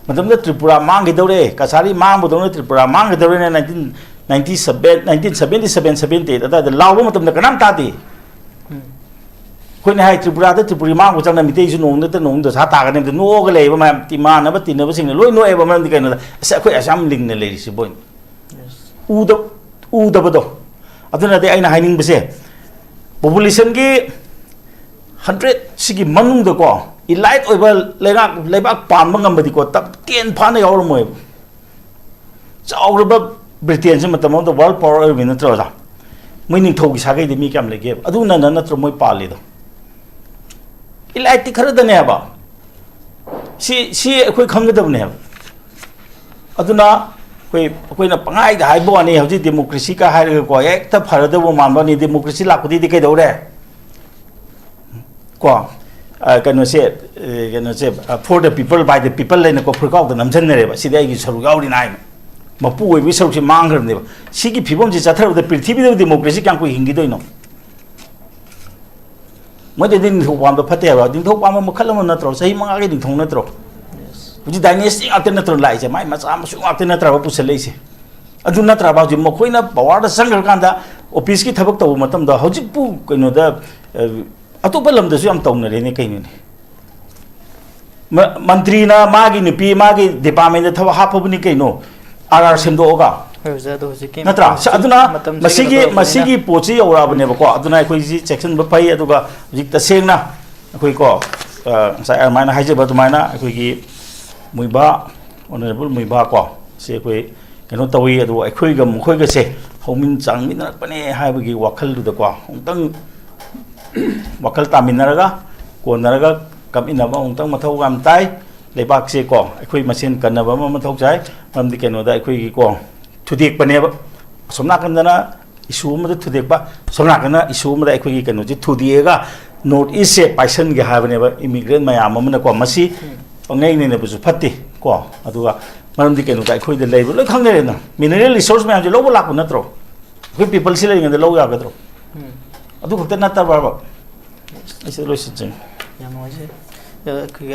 ꯃꯇꯝꯗ Tripura ꯃꯥꯡꯈꯤꯗꯧꯔꯦ, ꯀꯁꯥꯔꯤ ꯃꯥꯡꯕꯗꯧꯅ Tripura ꯃꯥꯡꯈꯤꯗꯧꯔꯦꯅ nineteen ninety seven, nineteen seventy seven, seventy eight ꯑꯗꯨꯋꯥꯏꯗ ꯂꯥꯎꯕ ꯃꯇꯝꯗ ꯀꯅꯥꯝ ꯇꯥꯗꯦ꯫ ꯑꯩꯈꯣꯏꯅ ꯍꯥꯏ, "ꯇ꯭ꯔꯤꯄꯨꯔꯥꯗ ꯇ꯭ꯔꯤꯄꯨꯔꯤ ꯃꯥꯡꯕ ꯆꯪꯅ ꯃꯤꯇꯩꯁꯨ ꯅꯣꯡꯃ ꯅꯠꯇ ꯅꯣꯡꯃ ꯗꯁꯥ ꯇꯥꯒꯅꯤ" ꯑꯝꯇ ꯅꯣꯛꯑꯒ ꯂꯩꯌꯦꯕ ꯃꯌꯥꯝ, ꯏꯃꯥꯟꯅꯕ ꯇꯤꯟꯅꯕꯁꯤꯡꯅ ꯂꯣꯏ ꯅꯣꯛꯑꯦꯕ꯫ ꯃꯔꯝꯗꯤ ꯀꯩꯅꯣꯗ, "ꯑꯁ, ꯑꯩꯈꯣꯏ ꯑꯁꯥꯝ ꯂꯤꯡꯅ ꯂꯩꯔꯤꯁꯤꯕꯣ?" ꯎꯗ-, ꯎꯗꯕꯗꯣ꯫ ꯑꯗꯨꯅꯗꯤ ꯑꯩꯅ ꯍꯥꯏꯅꯤꯡꯕꯁꯦ, ꯄꯣꯄꯨꯂꯦꯁꯟꯒꯤ ꯍꯟꯗ꯭ꯔꯦꯠ ꯁꯤꯒꯤ ꯃꯅꯨꯡꯗꯀꯣ, ꯏꯂꯥꯏꯠ ꯑꯣꯏꯕ ꯂꯩꯉꯥꯛ, ꯂꯩꯕꯥꯛ ꯄꯥꯟꯕ ꯉꯝꯕꯗꯤꯀꯣ, ꯇꯞ ꯇꯦꯟ ꯐꯥꯅ ꯌꯥꯎꯔꯝꯃꯣꯏꯕ꯫ ꯆꯥꯎꯔꯕ ꯕ꯭ꯔꯤꯇꯦꯟꯁꯦ ꯃꯇꯝ ꯑꯃꯗ ꯋꯥꯔꯜ ꯄꯋꯥꯔ ꯑꯣꯏꯔꯝꯃꯤ ꯅꯠꯇ꯭ꯔꯣ, ꯑꯣꯖꯥ? ꯃꯣꯏ ꯅꯤꯡꯊꯧꯒꯤ ꯁꯥꯒꯩꯗꯤ ꯃꯤ ꯀꯌꯥꯝ ꯂꯩꯒꯦꯕ? ꯑꯗꯨꯅ ꯅꯠꯇ꯭ꯔꯣ ꯃꯣꯏ ꯄꯥꯜꯂꯤꯗꯣ? ꯏꯂꯥꯏꯠꯇꯤ ꯈꯔꯗꯅꯦꯕ꯫ ꯁꯤ ꯁꯤ ꯑꯩꯈꯣꯏ ꯈꯪꯒꯗꯕꯅꯦꯕ꯫ ꯑꯗꯨꯅ ꯑꯩꯈꯣꯏ ꯑꯩꯈꯣꯏꯅ ꯄꯪꯍꯥꯏꯗ ꯍꯥꯏꯕ ꯋꯥꯅꯤ, ꯍꯧꯖꯤꯛ ꯗꯦꯃꯣꯀ꯭ꯔꯦꯁꯤꯒ ꯍꯥꯏꯔꯒꯀꯣ, ꯍꯦꯛꯇ ꯐꯔꯗꯕ ꯃꯥꯟꯕ ꯋꯥꯅꯤ꯫ ꯗꯦꯃꯣꯀ꯭ꯔꯦꯁꯤ ꯂꯥꯛꯄꯗꯩꯗꯤ ꯀꯩꯗꯧꯔꯦ? ꯀꯣ, ꯑ, ꯀꯩꯅꯣꯁꯦ, ꯑ, ꯀꯩꯅꯣꯁꯦ, ꯑ, for the people, by the people ꯍꯥꯏꯅꯀꯣ, ꯐꯨꯔꯤꯠꯀꯥꯎꯗ ꯅꯝꯁꯤꯟꯅꯔꯦꯕ꯫ "ꯁꯤꯗꯤ ꯑꯩꯒꯤ ꯁꯔꯨꯛ ꯌꯥꯎꯔꯤꯅ" ꯍꯥꯏꯅ꯫ ꯃꯄꯨ ꯑꯣꯏꯕꯒꯤ ꯁꯔꯨꯛꯁꯤ ꯃꯥꯡꯈ꯭ꯔꯕꯅꯦꯕ꯫ ꯁꯤꯒꯤ ꯐꯤꯕꯝꯁꯤ ꯆꯠꯊꯔꯕꯗ ꯄ꯭ꯔꯤꯊꯤꯕꯤꯗ ꯗꯦꯃꯣꯀ꯭ꯔꯦꯁꯤ ꯀꯌꯥꯝ ꯀꯨꯏ ꯍꯤꯡꯈꯤꯗꯣꯏꯅꯣ? ꯃꯣꯏꯗꯗꯤ ꯅꯤꯡꯊꯧ ꯄꯥꯟꯕ ꯐꯠꯇꯦ ꯍꯥꯏꯕ? ꯅꯤꯡꯊꯧ ꯄꯥꯟꯕ ꯃꯈꯜ ꯑꯃ ꯅꯠꯇ꯭ꯔꯣ? ꯆꯍꯤ ꯃꯉꯥꯒꯤ ꯅꯤꯡꯊꯧ ꯅꯠꯇ꯭ꯔꯣ? ꯍꯧꯖꯤꯛ ꯗꯥꯏꯅꯦꯁꯇꯤ ꯉꯥꯛꯇ ꯅꯠꯇ꯭ꯔꯣ ꯂꯥꯛꯏꯁꯦ? ꯃꯥꯏ ꯃꯆꯥ ꯃꯁꯨ ꯉꯥꯛꯇ ꯅꯠꯇ꯭ꯔꯕ ꯄꯨꯁꯜꯂꯛꯏꯁꯦ? ꯑꯗꯨ ꯅꯠꯇ꯭ꯔꯕ ꯍꯧꯖꯤꯛ ꯃꯈꯣꯏꯅ ꯄꯋꯥꯔꯗ ꯆꯪꯈ꯭ꯔꯀꯥꯟꯗ ꯑꯣꯐꯤꯁꯀꯤ ꯊꯕꯛ ꯇꯧꯕ ꯃꯇꯝꯗ ꯍꯧꯖꯤꯛꯄꯨ ꯀꯩꯅꯣꯗ, ꯑ, ꯑꯇꯣꯞꯄ ꯂꯝꯗꯁꯨ ꯌꯥꯝ ꯇꯧꯅꯔꯦꯅꯦ ꯀꯩꯅꯣꯅꯦ? ꯃ-, ꯃꯟꯇ꯭ꯔꯤꯅ ꯃꯥꯒꯤ ꯅꯨꯄꯤ ꯃꯥꯒꯤ ꯗꯤꯄꯥꯔꯠꯃꯦꯟꯗ ꯊꯕꯛ ꯍꯥꯞꯄꯕꯅꯤ ꯀꯩꯅꯣ, ꯑꯥꯔ ꯑꯥꯔ ꯁꯦꯝꯗꯣꯛꯑꯒ꯫ ꯍꯣꯏ, ꯑꯣꯖꯥ, ꯑꯗꯣ ꯍꯧꯖꯤꯛꯀꯤ ꯅꯠꯇ꯭ꯔꯥ? ꯃꯇꯝꯁꯤ, ꯑꯗꯨꯅ ꯃꯇꯝꯁꯤꯒꯤ ꯃꯁꯤꯒꯤ, ꯃꯇꯨꯡ ꯏꯟꯅ ꯃꯁꯤꯒꯤ ꯄꯣꯠꯁꯤ ꯌꯧꯔꯛꯑꯕꯅꯦꯕꯀꯣ꯫ ꯑꯗꯨꯅ ꯑꯩꯈꯣꯏꯁꯤ ꯆꯦꯛꯁꯤꯟꯕ ꯐꯩ꯫ ꯑꯗꯨꯒ ꯍꯧꯖꯤꯛ ꯇꯁꯦꯡꯅ ꯑꯩꯈꯣꯏꯀꯣ, ꯑ, ꯉꯁꯥꯏ ꯑꯗꯨꯃꯥꯏꯅ ꯍꯥꯏꯖꯕ ꯑꯗꯨꯃꯥꯏꯅ ꯑꯩꯈꯣꯏꯒꯤ ꯃꯨꯏꯕꯥ, ꯑꯣꯅꯔꯦꯕꯜ ꯃꯨꯏꯕꯥ ꯀꯣ, ꯁꯤ ꯑꯩꯈꯣꯏ ꯀꯩꯅꯣ ꯇꯧꯏ꯫ ꯑꯗꯨꯒ ꯑꯩꯈꯣꯏꯒ ꯃꯈꯣꯏꯒꯁꯦ ꯍꯧꯃꯤꯟ ꯆꯥꯡꯃꯤꯟꯅꯔꯛꯄꯅꯦ ꯍꯥꯏꯕꯒꯤ ꯋꯥꯈꯜꯗꯨꯗꯀꯣ, ꯑꯃꯨꯛꯇꯪ ꯋꯥꯈꯜ ꯇꯥꯃꯤꯟꯅꯔꯒ, ꯀꯣꯟꯅꯔꯒ ꯀꯞꯃꯤꯟꯅꯕ ꯑꯃꯨꯛꯇꯪ ꯃꯊꯧ ꯌꯥꯝ ꯇꯥꯏ꯫ ꯂꯩꯕꯥꯛꯁꯦ ꯀꯣ, ꯑꯩꯈꯣꯏ ꯃꯁꯦꯟ ꯀꯟꯅꯕ ꯑꯃ ꯃꯊꯧ ꯇꯥꯏ꯫ ꯃꯔꯝꯗꯤ ꯀꯩꯅꯣꯗ ꯑꯩꯈꯣꯏꯒꯤ ꯀꯣ, ꯊꯨꯗꯦꯛꯄꯅꯦꯕ꯫ ꯑꯁꯣꯝ ꯅꯥꯀꯟꯗꯅ ꯏꯁꯨ ꯑꯃꯗ ꯊꯨꯗꯦꯛꯄ, ꯑꯁꯣꯝ ꯅꯥꯀꯟꯗꯅ ꯏꯁꯨ ꯑꯃꯗ ꯑꯩꯈꯣꯏꯒꯤ ꯀꯩꯅꯣꯁꯦ ꯊꯨꯗꯦꯛꯑꯒ ꯅꯣꯔꯠ ꯏꯁꯁꯦ ꯄꯥꯏꯁꯟꯒꯦ ꯍꯥꯏꯕꯅꯦꯕ ꯏꯃꯤꯒ꯭ꯔꯦꯟ ꯃꯌꯥꯝ ꯑꯃꯅꯀꯣ꯫ ꯃꯁꯤ ꯄꯪꯅꯩ ꯅꯩꯅꯕꯁꯨ ꯐꯠꯇꯦ ꯀꯣ꯫ ꯑꯗꯨꯒ ꯃꯔꯝꯗꯤ ꯀꯩꯅꯣꯗ ꯑꯩꯈꯣꯏꯗ ꯂꯩꯕ ꯂꯣꯏ ꯈꯪꯅꯔꯦꯗꯅ, ꯃꯤꯅꯔꯦꯜ ꯔꯤꯁꯣꯔꯁ ꯃꯌꯥꯝꯁꯦ ꯂꯧꯕ ꯂꯥꯛꯄ ꯅꯠꯇ꯭ꯔꯣ? ꯑꯩꯈꯣꯏ ꯄꯤꯄꯜꯁꯤ ꯂꯩꯔꯤꯉꯩꯗ ꯂꯧ ꯌꯥꯒꯗ꯭ꯔꯣ? ꯎꯝ꯫ ꯑꯗꯨ ꯈꯛꯇ ꯅꯠꯇꯕ꯭ꯔꯕ? ꯑꯩꯁꯦ ꯂꯣꯏꯁꯤꯟꯖꯒꯦ꯫ ꯌꯥꯝ ꯅꯨꯡꯉꯥꯏꯖꯩ꯫ ꯑ, ꯑꯩꯈꯣꯏꯒꯤ